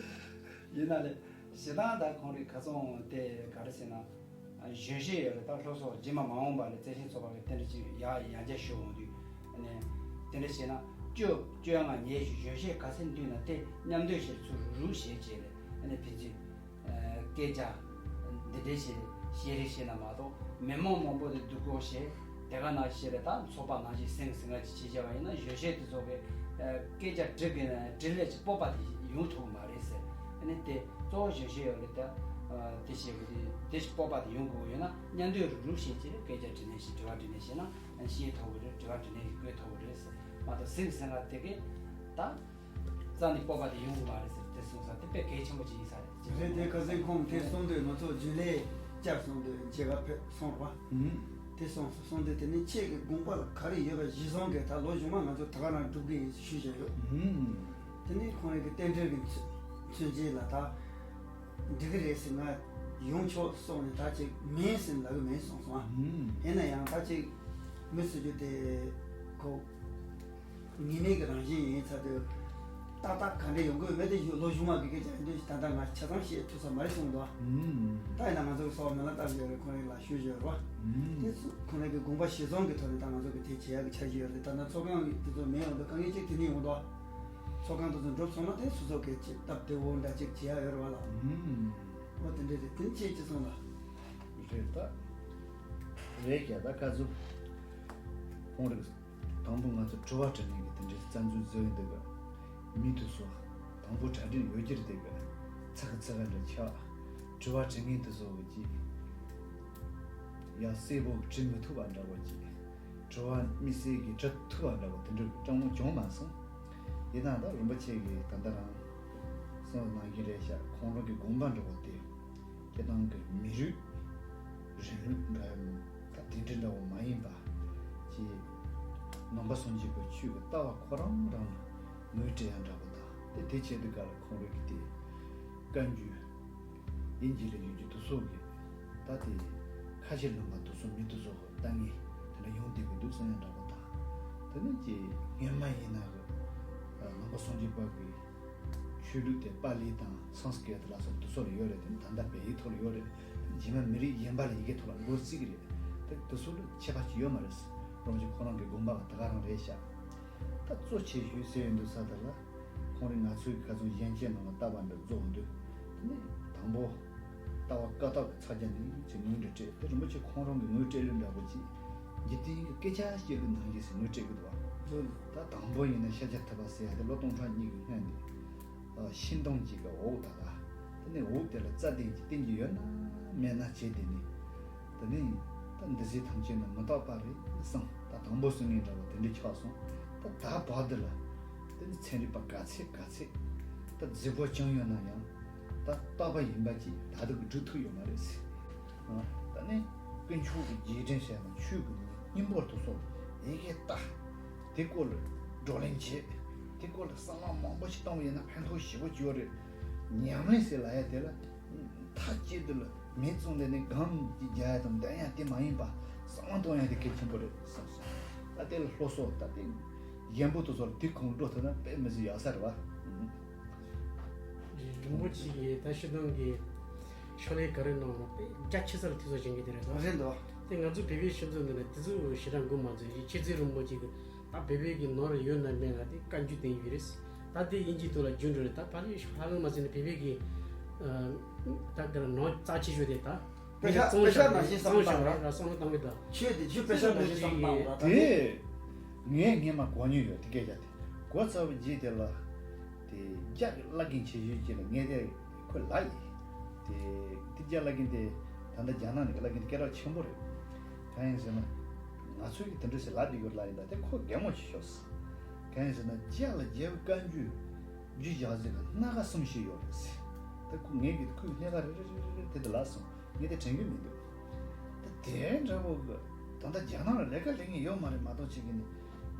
ཡིན་ན་ལས་ཞེ་སྡང་དང་ཁོང་རིག་ཁ་ཚོང་དེ་ག་རེ་ཟེར་ན། གཞོན་གཞས་ཡོད་རེད། ད་སློབ་གསོ་རྗེས་མ་མ་འོངས་པ་ལ་བརྩེ་ཞེན་ཚོགས་པ་གི་རྟེན་འབྲེལ་ཅིག་ཡ་ཡང་བསྐྱར་ཞུ་འོང་དུས། ཨ་ནི་དེ་འདྲ་བྱས་ན་སྐྱོ་སྐྱོ་ང་ཉལ་ཞིག་གཞོན་གཞས་ག་ཚད་འདུས་ན་དེ་མཉམ་འདོད་བྱེད་ཚུར་རུག་རུག་བྱེད་བྱེད་ལས་ཨ་ནི་ཕན་ཚུན་སྐད་ཆ་འདི་འདྲའི་བྱེད་བཤད་རེས་བྱེད་ན་མ་གཏོགས་མི་མང་མང་པོ་དེ་སྡུག་གོ་བྱེད་དེ་ག་ནང་བཤད་རེད། ད་ཚོགས་པ་ནང་བཞིན་སེང་སེང་ང་ཅིག་བྱེད་བྱ་བ་ཡིན་ན་གཞོན་གཞས་དེ་ཚོ་གི་སྐད་ཆ་འདྲི་དགོས་ན་དྲིས་ལན་ཅིག་སྤོབས་པ་དེ་ཡོང་ཐུབ་ཀྱི་མ་རེད་ཟེར། ཨ་ནི་དེ་གཙོ་བོ་གཞོན་གཞས་ཡོད་རེད་ད། དེ་བྱེད་དགོས་དེ་དེ་སྤོབས་པ་དེ་ཡོང་དགོས་ཡོད་ན་མཉམ་འདོད་རུག་རུག་བྱེད་ཀྱི་རེད། སྐད་ཆ་དྲིས་ལན་ཞིག་དྲི་བ་དྲིས་ལན་བྱེད་ན་ཤེས་ཐུབ་ཀྱི་རེད། དྲི་བ་དྲིས་ལན་ཞིག་བཀོད་ཐུབ་ཀྱི་རེད་ཟེར་མ་གཏོགས་སེམས་སེམས་ལ་དེ་གས་ད་རྩ་ནས་སྤོབས་པ་དེ་ཡོང་གི་མ་རེད་ཟེར་དེ་གསུངས་ས་དེ་དཔེ་གལ་ཆེན་པོ་ཅིག་ཡིན་ས་རེད། རེད་དེ་ཁ་སང་ཁོང་དེ་གསུང་དུས་ང་ཚོ་རྒྱུན་ལས་བསྐྱར་གསུང་དུས་མཇལ་ཁ་ཕེབས་སོང་ར། ཨུམ། དེ་སོང་སོང་དུས་དེ་ནི་ཁྱེད་ཀྱི་དགོངས་པ་ལ་ག་རེ་ཡོད་པ་གཞི་བཟུང་གི་ད་ལོ་གཞུག་མ་ང་ཚོ་ད་ག་རང་སྒྲུབ་གི་ཡིན་ཞུས་བཞག་ཡོད། ཨུམ། དེ་ནི་ཁོང་རང་གི་རྟེན་འབྲེལ་གྱི་མཚོན་མཚོན་བྱེད་ལ་ད་འགྲིག་གི་རེད་ཟེར་ང་ཡོང་ཆོག་སོང་ནས་ད་ཅིག་མིན་ཟེར་ལབ་གི་མིན་གསུངས་སོང་ཨ། ཨུམ། ཡིན་ན་ཡང་ད་ཅིག་མི་སུ་རྒྱུ་དེ་ཁོ། ངེས་མེད་ཀྱི་རང་བཞིན་ཡིན་ཚར་དུས། ཏག་ཏག་ག་འདྲ་ཡོང་གི་མེད་དེ་ལོ་གཞུག་མ་གི་སྐད་ཆ་ཡིན་དུས་ད་ལྟ་ང་ཆ་ཚང་བཤད་ཐུབ་ས་མ་རེད་གསུངས་འདུག་ད་ཡིན་ན་ང་ཚོ་གི་སོགས་མེ་ལ་བཏབ་ཡོད་རེད། ཁོང་རང་ལ་ཞུ་བཞིན་ཡོད་རེད་བ། དེ་ཚོ་ཁོང་རང་གི་དགོངས་པ་གཞི་བཟུང་གི་ཐོག་ནས་ད་ང་ཚོ་གི་དེ་བྱེད་ཡག་གི་འཆར་གཞི་ཡོད་རེད། ད་ལྟ་ཚོགས་ཁང་དེ་ཚོ་མེད་ཡོང་དུས་དཀའ་ངལ་གཅིག་དེ་ནས་ཡོང་འདུག་ཚོགས་ཁང་དེ་ཚོ་འགྲུབ་སོང་ན་དེ་སོ་སོ་གི་ཅིག་སྟབས་བདེ་བོ་འདྲ་ཅིག་བྱེད་ཡག་ཡོད་རེད་བ་ལ། འོ་དེ་འདྲ་རེད། དེ་ཅིག་ཅི་སོང་ལ། རེད་ད། རེད་ཀྱ་ད་ཀ་ཚུ། ཁོང་རེད། དང་པོ་ང་ཚོ་དྲི་བ་དྲི་ནས་ཀྱི་དེ་འདྲའི་རྩ་འཛུགས་བཟོས་ཡོད་འདུག་ག་མི་དེ་ཚོ་དང་པོ་གྲ་སྒྲིག་ཡོད་ཀྱི་རེད་འདུག་ག་ཚ་གི་ཚ་ག་འདྲ་ཆགས། དྲི་བ་དྲི་མཁན་དེ་ཚོ་གི་ཅིག་ཡ་གསལ་པོ་དྲི་མི་ཐུབ་པ་འདྲ་བོ་ཅིག་དྲི་བ་དམིགས་བསལ་གྱི་དྲི་ཐུབ་པ་འདྲ་བོ་དེ་འདྲ་གི་སྤྲང་མོ་བྱུང་མ་སོང་། ཡིན་ནའང་ད་རིན་པོ་ཆེ་གིས་ད་ལྟ་རང་གསུངས་གནང་གི་རེད་ཤག་ཁོང་རང་གི་དགོངས་པ་འདྲ་བོ་དེ། སྤྱིར་བཏང་གི་མི་རིགས་རིང་ལུགས་འདྲ་ཡང་ད་དེ་འདྲ་འདྲ་བོ་མ་ཡིན་པ། ཅེས་ནང་པ་སངས་རྒྱས་པའི་ཆོས་ཀྱི་ལྟ་བ་ཁོ་རང་རང་ལ་ངོས་སྤྲད་ཡ་འདྲ་བོ་དང་དེ་དེ་བྱེད་དུས་ག་ལ་ཁོང་རང་གི་དེ་བཀའ་འགྱུར་དབྱིན་ཇི་ལ་ཡོད་རྒྱུ་དེ་ཚོ་གི་ད་དེ་ཁ་ཕྱིར་ལོན་པ་དེ་ཚོ་མི་དེ་ཚོ་གི་ལྟ་ངན་དེ་འདྲ་ཡོང་བསྡད་ཀྱི་འདུག་བསམ་ཡ་འདྲ་བོ་དང་དེ་ནི་ཅེས་སྔོན་མ་ཡིན་ན་གི་ནང་པ་སངས་རྒྱས་པ་གི་ཆོས་ལུགས་དེ་པཱ་ལི་དང་སཾ་སྐྲྀཏ་ལ་སོགས་དེ་ཚོ་ལ་ཡོད་རེད་དེ་ད་ལྟ་བལ་ཡུལ་ཐོག་ལ་ཡོད་རེད། རྗེས་མ་མི་རིགས་གཞན་པ་ལ་ཡི་གེ་ཐོག་ལ་འགོ་བརྩིས་ཀྱི་རེད། དེ་དེ་ཚོ་ལ་ཁྱད་པར་ཅིག་ཡོད་མ་རེད། རོམ་གྱི་ཁོ་རང་གི་དགོངས་པ་ལ་ད་ག་རང་རེད་ཤག་ད་གཙོ་ཆེ་ཤོས་ཟེར་ཡོང་དུས་ས་དེ་ལ་ཁོང་རང་ང་ཚོའི་ཁ་ཚོན་གཞན་ཆེན་ནང་ལ་ལྟ་བ་འདྲ་རྫོགས་འདུག་དེ་ནས་དང་པོ་ལྟ་བ་བཀའ་བཏགས་ཀྱི་ཚ་རྒྱ་འདི་ཚེ་ངོས་འདྲ་སྤྲད་དེ་རིན་པོ་ཆེ་ཁོང་རང་གི་ངོས་སྤྲད་ལུགས་འདྲ་པོ་ཅིག་འཇིག་རྟེན་གྱི་སྐད་ཆ་བཤད་ལུགས་ནང་བཞིན་ཟེར་ངོས་སྤྲད་ཀྱི་འདུག་བ། ད་དང་པོ་ཡིན་ན་ཤཱཀྱ་ཐུབ་པ་ཟེར་ཡ་དེ་ལོ་སྟོང་ཕྲག་གཉིས་ཀྱི་སྔོན་ནས་ཤིང་སྡོང་གཅིག་གི་འོད་ད་ག་དེ་ནས་འོད་དེ་ལ་རྩ་ལྡན་གྱི་བསྟན་གྱི་ཡོད་ན་མེད་ན་བྱས་དེ་ནས་དེ་ནས་ད་འདི་ཟེར་ཐམས་ཅད་ནི་མི་རྟག་པ་རེད་བསམ། ད་དང་པོ་གསུང་མཁན་འདྲ་བོ་དེ་འདྲ་ཆགས་སོང་། ད་ད་བར་དུ་ལ་དེ་ནས་ཚན་རིག་པ་ག་ཚད་ག་ཚད་ད་རྫིག་པོ་བྱུང་ཡོད་ན་ཡང་ད་རྟག་པ་ཡིན་པ་ཅིག་ད་དུང་སྒྲུབ་ཐུབ་ཡོད་མ་རེད་ཟེར། ད་ནི་དཀོན་མཆོག་གི་རྗེས་དྲན་བྱས་ན་ཆོས་ཀྱི་སྙིང་པོ་དེ་ཚོ་ཡི་གེ་ལྟ། དེ་སྐོར་ལ་བགྲོ་གླེང་བྱེད། དེ་སྐོར་ལ་བསམ་བློ་མང་པོ་ཞིག་བཏང་བ་ཡིན་ན་ཕན་ཐོགས་ཞེ་པོ་ཅིག་ཡོད་རེད། ཉམས་ལེན་ཟེར་ལབ་ཡ་དེ་ལ་མཐའ་གཅིག་ཏུ་ལ་མི་བཙོང་དེ་ནི་སྒམ་གྱི་རྒྱག་ཡ་དང་འདོན་ཡ་དེ་མ་ཡིན་པ་བསམ་བློ་གཏོང་ཡ་དེ་གལ་ཆེན་པོ་རེད་བསམ་སོང་། ད་དེ་ལ་སློབ་གསོ་ད་དེ་གཞན་པོ་དེ་ཚོར་དེ་ཁོང་འགྲོ་ཐུབ་ན་དཔེ་མི་སྲིད་ཡག་ས་རེད་བ། རིན་པོ་ཆེ་གིས་ད་ཤི་དོན་གྱི་ཕྱག་ལས་ག་རེ་གནང་རུང་དཔེ་རྒྱ་ཆེ་སར་ཐུགས་གསོ་བྱེད་མཁན་དེ་རེད་ད། རེད་འདུག་དེ་ང་ཚོ་བོད་པའི་སྤྱི་ཚོགས་འདི་ན་དེ་ཚོ་ཞེ་དྲག་མགོ་མ་ཚོས་ཡིན། ཁྱེད་ཚོའི་རིན་པོ་ཆེ་གི་ད་བོད་པའི་གི་ནོར་ཡོད་ན་མེད་ན་དེ་བཀའ་འགྱུར་དེ་ཡོད་རེད། ད་དེ་དབྱིན་ཇིའི་ཐོག་ལ་རྒྱུན་འགྲོ་རེད། ད་ཕ་ལི་ཧ་ལམ་མ་ཟིན་ནས་བོད་པའི་གི་ད་ག་རེ་ནོར་རྩ་ཆེ་ཤོས་དེ་ད་པེ་ཤ་བཙོང་པེ་ཤ་ཤོག་ནང་བཞིན་བཙོང་བསམ་ཤོག་བཏང་ར། ར་བསམ་བློ་བཏང་གི་ད། ཆོས་དེ་ཆོས་པེ་ཤ་ནང་བཞིན་བསམ་བཏང་ར། དེ་ངས་སྔས་མ་གོ་མྱོང་ཡོད་དེ་སྐད་ཆ་དེ་གོ་ཚར་བའི་རྗེས་དེ་ལ་དེ་རྒྱ་གི་བླ་རྒན་ཆེ་ཤོས་ཅིག་ལ་ངས་དེ་ཁོ་ལ་ཡིན། དེ་དེ་རྒྱ་ལབ་མཁན་དེ་ད་ལྟ་རྒྱ་ནག་ནས་ལབ་མཁན་དེ་སྐད་གྲགས་ཆེན་པོ་རེད། གང་ཡིན་ཟེར་ན། ང་ཚོས་ཀྱི་དེ་འདྲ་ཞིག་ལབ་བསྡད་ཡོད་ལབ་ཡིན་ད་དེ་ཁོ་གད་མོ་ཞིག་ཤོར་སོང་། གང་ཡིན་ཟེར་ན་རྒྱ་ལ་རྒྱལ་བའི་བཀའ་འགྱུར་བརྒྱུད་བཞག་ཟེར་གི་སྣ་ཁ་གསུམ་ཞིག་ཡོད་རེད་ཟེར། ད་ཁོ་ངས་ཀྱི་ཁོའི་སྣ་ཁ་རེ་རེ་རེ་རེ་དེ་དེ་ལབ་སོང་། ངས་དེ་དྲན་གྱི་མི་འདུག་ད་དེ་འདྲ་བོ་གི་ད་ལྟ་རྒྱ་ནག་ལ་ལས་ཀ་ལས་མཁན་ཡོད་མ་རེད་མ་གཏོགས་བྱེད་ཀྱི་ནི།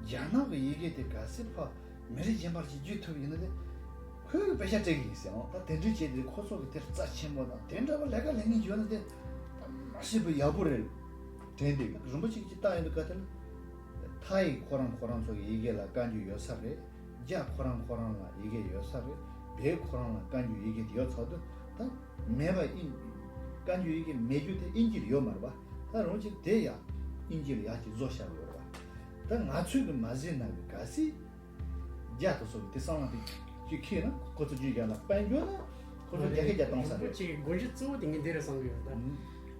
རྒྱ་ནག་གི་ཡི་གེ་དེ་གལ་སྲིད་ཕ། མི་རིགས་གཞན་པར་ཞིག་བརྒྱུད་ཐུབ་ཡིན་ན་དེ། ཁོས་དཔེ་ཆ་སྤྲད་ཀྱི་ཡིན་ཟེར་འོང་ད་དེ་འདྲའི་བྱས་ཏེ་ཁོ་ཚོ་གི་དེར་རྩ་ཆེན་པོ་དང་དེ་འདྲ་བ་ལས་ཀ་ལས་མཁན་ཡོད་ན་དེ། ད་མ་སྲིད་པ་ཡག་པོ་རེད། དྲན་དེ་རིན་པོ་ཆེ་གིས་བལྟ་ཡིན་དུ་ག་དེ་ལ། ཐའི་ཁོ་རང་ཁོ་རང་ཚོ་གི་ཡི་གེ་ལ་བཀའ་འགྱུར་ཡོད་ས་རེད། རྒྱ་ཁོ་རང་ཁོ་རང་ལ་ཡི་གེ་ཡོད་ས་རེད། བལ་ཁོ་རང་ལ་བཀའ་འགྱུར་ཡི་གེ་དེ་ཡོད་ཚར་དུས་ད། མེད་པ་ཨིན། བཀའ་འགྱུར་ཡི་གེ་མེད་རྒྱུ་དེ་ཨིན་ཇིར་ཡོད་མ་རེད་པ། ད་རིན་པོ་ཆེ་དེ་ཡང་ཨིན་ཇིར་ཡག་ཅིག་བཟོ་བཞག་ཡོད་རེད་པ། ད་ང་ཚོས་གི་མ་ཟིན་ན་གི་གལ་སྲིད། རྒྱ་དེ་ཚོ་གི་དེ་སང་ལ་དེ་ཅིག་ཁེལ་ན་ཁོ་ཚོ་རྒྱུད་རྒྱག་ལ་དཔལ་འབྱོར་ན་ཁོ་ཚོ་རྒྱ་སྐད་རྒྱག་གཏོང་ས་རེད། རིན་པོ་ཆེ་གི་དགོངས་གཞི་གཙོ་བོ་དེ་ངས་འདི་རེད་བསམ་གི་ཡོད་ད།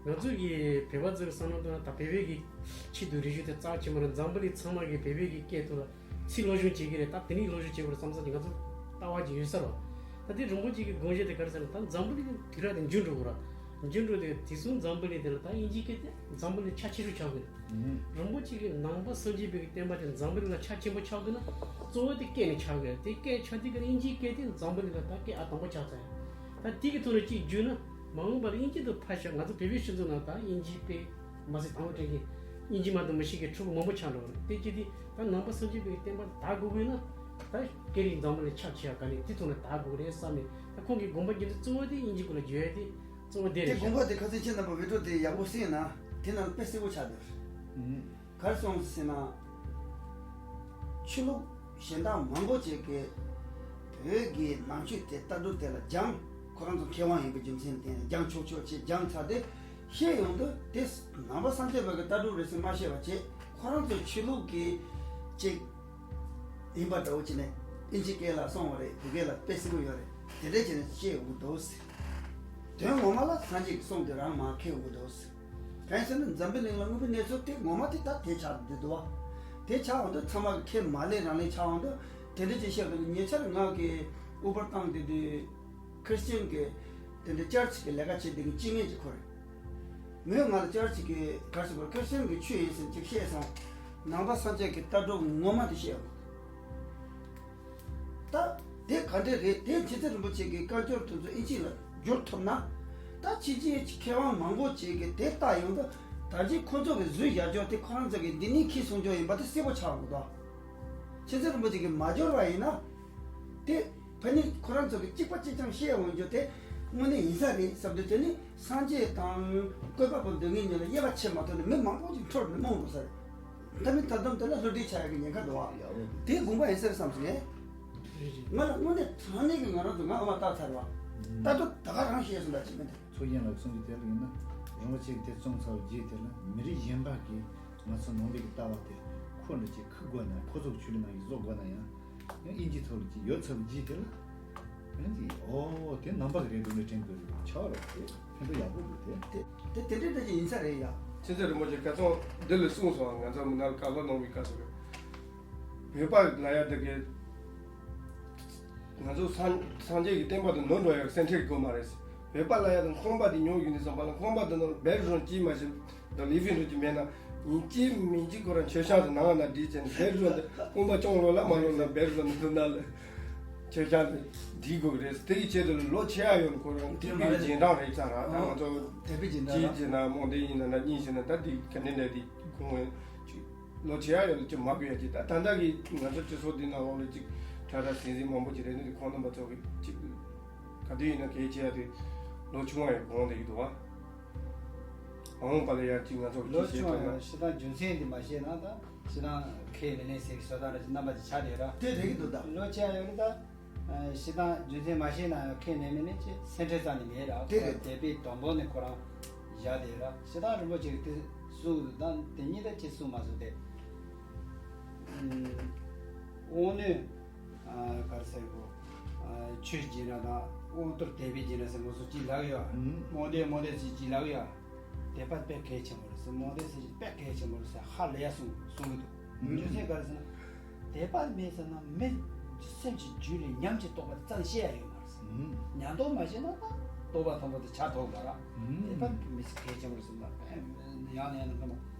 ང་ཚོ་གི་བོད་པ་ཚོ་གི་བསམ་བློ་བཏང་ན་ད་བོད་པའི་གི་ཆེད་དུ་རེ་ཞུ་དེ་རྩ་ཆེན་པོ་རེད། འཛམ་བུ་གླིང་ཚང་མ་གི་བོད་པའི་གི་སྐད་ཐོག་ལ་ཚིག་སློབ་སྦྱོང་བྱེད་ཀྱི་རེད། ད་དེ་ནས་སློབ་སྦྱོང་བྱེད་དགོས་རེད་བསམ་བསམ་གྱི་ང་ཚོ་ལྟ་བ་ཅིག་ཡོད་ས་རེད་བ། ད་དེ་རིན་པོ་ཆེ་གི་དགོངས་གཞི་དེ་ག་རེ་ཟེར་ན་ད་འཛམ་བུ་གླིང་དུས་རབས་དེ་འགྱུར་འགྲོ་གི་རེད། འགྱུར་འགྲོ་དེ་དེ་གསུམ་འཛམ་བུ་གླིང་དེ་ལ་ད་དབྱིན་ཇིའི་སྐད་དེ་འཛམ་བུ་གླིང་ཆ་ཆེ་ཤོས་ཆགས་གི་རེད། རིན་པོ་ཆེ་གི་ནང་པ་སངས་རྒྱས་པའི་བསྟན་པ་དེ་འཛམ་བུ་གླིང་ལ་ཆ་ཆེན་པོ་ཆགས་དགོས་ན་གཙོ་བོ་དེ་སྐད་ནས་ཆགས་དགོས་རེད། དེ་སྐད་ཆགས་དུས་ཀྱི་དབྱིན་ཇིའི་སྐད་དེ་འཛམ་བུ་གླིང་ལ་ད་སྐད་ཨ་དང་པོ་ཆགས་ཚར་ཡ། ད་དེ་གི་ཐོག་ནས་གཅིག་བརྗོད་ན་མ་འོངས་པར་དབྱིན་ཇི་དང་ཕར་བཞག་ང་ཚོ་བོད་པའི་སྤྱི་ཚོགས་ནང་ད་དབྱིན་ཇིའི་དཔེ་མ་ཟད་དང་པོ་དྲན་གི་དབྱིན་ཇི་མ་གཏོགས་མི་ཤེས་མཁན་ཕྲུ་གུ་མང་པོ་ཆགས་འགྲོ་གི་རེད། དེ་ཅི་དེ་ད་ནང་པ་སངས་རྒྱས་པའི་བསྟན་པ་དར་དགོས་དགོས་ན་ད་སྐད་རིགས་འཛམ་བུ་གླིང་ཆ་ཆེ་བ་ག་ནས་དེ་ཐོག་ནས་དར་དགོས་རེད་བསམ་ནས་ད་ཁོང་གི་དགོངས་པ་རྒྱུ་མཚན་གཙོ་བོ་དེ་དབྱིན་ཇི་སྐོར་ལ་བརྗོད་ཡ་དེ། གཙོ་བོ་དེ་དེ་རེད་དགོངས་ཤག་པ་དེ་ཁ་སང་ཁྱེད་རྣམ་པ་བི་ཌིའོ་དེ་ཡག་པོ་གཟིགས་ན་དེ་ནང་དཔེ་གསལ་པོ་ཆགས་འདུག་ཨུམ། ག་རེ་གསུངས་ཟེར་ན། ཆོས་ལུགས་གཞན་དག་མང་པོ་ཅིག་གིས་བོད་ཀྱི་ནང་ཆོས་དེ་ལྟ་གྲུབ་དེ་ལ་སྦྱངས། ཁོ་རང་ཚོ་མཁས་དབང་ཡིན་པའི་རྒྱུ་མཚན་དེ་སྦྱང་ཆོག་ཆོག་ཅེས་སྦྱངས་ཚར་ཏེ་བཤད་ཡོང་དུས་དེ་ནང་པ་སངས་རྒྱས་པ་གི་ལྟ་གྲུབ་རེད་ཟེར་མ་བཤད་པ་བྱས་ཁོ་རང་ཚོའི་ཆོས་ལུགས་ཀྱི་ཅིག་ཡིན་པ་འདྲ་བོ་བྱས་ནས་ཨིན་ཇི་སྐད་ལ་སོང་བ་རེད། བོད་སྐད་ལ་དཔེ་སྲིད་པོ་ཡོད་རེད། དེ་འདྲ་བྱས་ནས་བཤད་ཡོང་གི་འདུག་ཟེར། དོན་ངོ་མ་ལ་སངས་རྒྱས་ཀྱི་གསུང་དེ་རང་མར་འཁྱེར་ཡོང་གི་འདུག་ཟེར། གང་ཡིན་ཟེར་ན་འཛམ་བུ་གླིང་ལ་དངོས་པོའི་གནས་ཚུལ་དེ་ངོ་མ་དེ་ད་དེ་ཆགས་བསྡད་འདུག་བ། དེ་ཆགས་འོང་དུས་ཚང་མ་གི་ཁས་མ་ལེན་རང་ལེན་ཆགས་འོང་དུས་དེ་འདྲ་ཅིག་བཤད་འདུག་ཉེ་ཆར་ང་གི་ཨུ་བར་བཏང་བསྡད་དུས། ཁྲིས་ཅན་གྱི་དེ་འདྲའི་ཅར་ཆི་གི་ལས་ཀ་བྱེད་བསྡད་མཁན་སྐྱེ་དངོས་ཅིག་ཁོ་རེད། མོས་ང་ལ་ཅར་ཆི་གི་ག་རེ་ཟེར་དགོས་རེད། ཁྲིས་ཅན་གྱི་ཆོས་ཡིན་ཟེར་ཅིག་བཤད་སོང་། ནང་པ་སངས་རྒྱས་ཀྱི་ལྟ་གྲུབ་ངོ་མ་དེ་བཤད་ཡོང་། ད་དེ་ག་འདྲས་རེད། དེ་རྗེ་བཙུན་རིན་པོ་ཆེ་གི་བཀའ་འགྱུར་དེ་ཚོ་ཨིན་ཇི་ལ་བསྒྱུར་ཐུབ་ན། ད་ཕྱི་རྒྱལ་གྱི་མཁས་དབང་མང་པོ་ཅིག་གིས་དེ་ལྟ་ཡོང་དུས་ད་རྗེས་ཁོ་ཚོ་གི་བཟོས་བཞག་རྒྱུ་དེ་ཁོ་རང་ཚོ་གི་འདི་ནས་ཁྱེར་སོང་རྒྱུ་ཡིན་པ་དེ་གསལ་པོ་ཆགས་འདུག་ད་རྗེ་བཙུན་རིན་པོ་ཆེ་གིས་མ་བསྒྱུར་བ་ཡིན་ན། དེ། ཕ་ནི་ཁོ་རང་ཚོ་གི་གཅིག་པ་གཅིག་རྐྱང་བཤད་འོང་རྒྱུ་དེ་དངོས་གནས་ཡིན་ས་རེད་བསམ་དུས་དེ་ནི་སངས་རྒྱས་དང་བཀོད་པ་པོ་འདོད་མཁན་གཉིས་ལ་དབྱེ་བ་ཕྱེ་མ་ཐུབ་ནས་མི་མང་པོ་ཅིག་འཁྲུལ་ནས་རྨོངས་འགྲོ་ས་རེད། ད་མི་ད་དུང་དེ་ལ་བསླུ་བྲིད་ཆགས་ཡག་གི་ཉེན་ཁ་འདུག་བ། དེ་དགོངས་པ་ཡིན་ས་རེད་བསམ་སོང་ངས། ང་ལ་དངོས་གནས་དྲང་གནས་ཀྱི་ང་རང་ཚོ་ང་ཨ་མ་བཏགས་ཚར་བ། ལྟ་གྲུབ་ད་ག་རང་བཤད་སོང་ད་ཅི་མིན་ད། ཚོ་ཡན་ལག་གསུང་རྒྱུ་དེ་ལ་ཡིན་ན་རིན་པོ་ཆེ་གིས་དེ་གསུངས་ཚར་བའི་རྗེས་དེ་ལ་མི་རིགས་གཞན་པ་གིས་ང་ཚོ་ནང་པའི་གི་ལྟ་བ་དེ་ཁོ་འདྲ་ཅིག་ཁུར་དགོས་ན་ཁོ་ཚོ་གི་ཆོས་ལུགས་ནང་བཞིན་བཟོ་དགོས་ན་ཡང་། ཡང་དབྱིན་ཇིའི་ཐོག་ལ་ཅིག་ཡོད་ཚར་བའི་རྗེས་དེ་ལ། ཡང་ཅིག་ཨོ་དེ་ནང་པ་གི་རེད་འདུག་ནས་དྲན་དགོས་རེད་ཆགས་རོགས་དེ་ཕན་ཐོགས་ཡག་པོ་འདུག་དེ། དེ་དེ་དེ་འདྲ་འདྲ་ཅིག་ཡིན་ས་རེད་ཡ། ཆེ་ཚད་རིན་པོ་ཆེ་ཁ་སང་འདི་ལ་གསུངས་སོང་། ང་ཚོ་མི་ནག་ལ་བཀའ་སློབ་གནང་བའི་སྐབས་སུ་རེད། བོད་པ་ལ་ཡ་དེ་གའི་ང་ཚོ་སངས་སངས་རྒྱས་ཀྱི་བསྟན་པ་དེ་ནོར་འགྲོ་ཡག་སེམས་ཁྲལ་དགོས་མ་རེད། བོད་པ་ལ་ཡ་དང་ཁང་པ་དེ་ཉོ་ཡོང་དུས་ཙམ་པ་ལ་ཁང་པ་དེ་ནང་བེད་རོན་གཅིག་མ་གཏོགས་ལི་ཝིང་རུམ་གཅིག་མེད་ན་ཡིན་གཅིག་མིན་གཅིག་ཁོ་རང་མཆོད་བཤམས་དེ་ནང་ན་བསྒྲིགས་བྱས་ནས་བེད་རོན་དེ་ཁང་པ་གྱོང་ལོག་ལ་མ་ལོག་ན་བེད་རོན་དེ་ནང་ལ་མཆོད་བཤམས་དེ་བསྒྲིགས་དགོས་ཀྱི་རེད། དེ་གི་ཆེད་དུ་ལོ་ཆེ་ཡ་ཡོད་ཁོ་རང་དེ་མ་རེད་རྗེས་འབྲང་རེད་ཙང་ར། ད་ང་ཚོ་དེ་བི་རྗེས་འབྲང་ར་གཅིག་བྱས་ན་རྨོངས་དད་ཡིན་ན་ན་གཉིས་བྱས་ན་ད་དེ་ག་འདྲ་འདྲ་དེ་གོང་བའི་ཅིག་ལོ་ཆེ་ཡ་ཡོད་ལ་ཅིག་མ་དགོས་ཡ་ཅིག་ད་ད་ལྟ་གི་ང་ཚོ་སྤྱི་ཚོགས་འདི་ནང་ལོགས་ལ་ཅིག་གྲྭ་གྲྭ་ཟིང་ཟིང་མང་པོ་ཅིག་རེད་འདུག་ཁོང་རྣམ་པ་ཚོ་གི་ཅིག་ག་དུས་ཡིན་ན་གལ་ཆེ་ཡ་དེ་ལོ་ཆུང་བ་ཡོད་གོང་དེ་གི་འདུག་བ། མ་འོངས་པ་ལ་ཡ་ཅིག་ང་ཚོ་གི་ལོ་ཅིག་ཆུང་བ་བྱེད་ཐུབ་ན། ཡོད་ཞེ་དྲག་རྒྱུ་མཚན་འདི་མ་ཤེས་ན་ད་ཞེ་དྲག་ཁས་མི་ལེན་ཟེར་གི་བཟོ་ལྟ་ར་ཅིག་རྣམ་པ་ཅིག་ཆགས་བསྡད་ར། དེ་རེད་གི་འདུག་ད། ལོ་ཆེ་ཡ་ཡོད་རེད་ད། ཞེ་དྲག་རྒྱུ་མཚན་མ་ཤེས་ན་ཡང་ཁས་ལེན་མི་ལེན་ཅེས་སེམས་ཁྲལ་རྩ་ནས་མེད་ར། དེ་རེད། དད་པའི་དང་པོ་ནས་ཁོ་རང་བཞག་དེ་ར། ཞེ་དྲག་རིན་པོ་ཆེ་གིས་དེ་གསུངས་འདུག་ད་དེ་གཉིས་ད་ཅི་གསུངས་མ་གསུངས་ཏེ། དབང་རྣོན་ག་རེ་ཟེར་གོ། ཆོས་སྦྱིན་ར་དང་དབང་གཏོར་དད་པའི་སྦྱིན་ར་ཟེར་ང་ཚོ་ཅིག་ལབ་ཡོད། རྨོངས་དད་རྨོངས་དད་ཟེར་ཅིག་ལབ་ཡོད། དད་པ་དཔེ་གལ་ཆེན་པོ་རེད་ཟེར། རྨོངས་དད་ཟེར་ཅིག་དཔེ་གལ་ཆེན་པོ་རེད་ཟེར་ཧ་ལས་ཡ་གསུངས་གསུང་གི་འདུག་རྒྱུ་མཚན་ག་རེ་ཟེར་ན། དད་པ་མེད་ཟེར་ན་མི་སེམས་ཀྱི་རྒྱུད་ལ་ཉམས་ཀྱིས་རྟོགས་པ་ཙམ་ཤེས་ཡ་ཡོད་མ་རེད་ཟེར། ཉམས་རྟོགས་མ་བྱས་ན་ད་ རྟོགས་པ་དང་པོ་དེ་ཆ་ཐོག་མ་ར། དེ་ད་མི་སྲིད་གལ་ཆེན་པོ་རེད་ཟེར་ན། ཡང་ནས་ཡང་ན་ངོ་མ་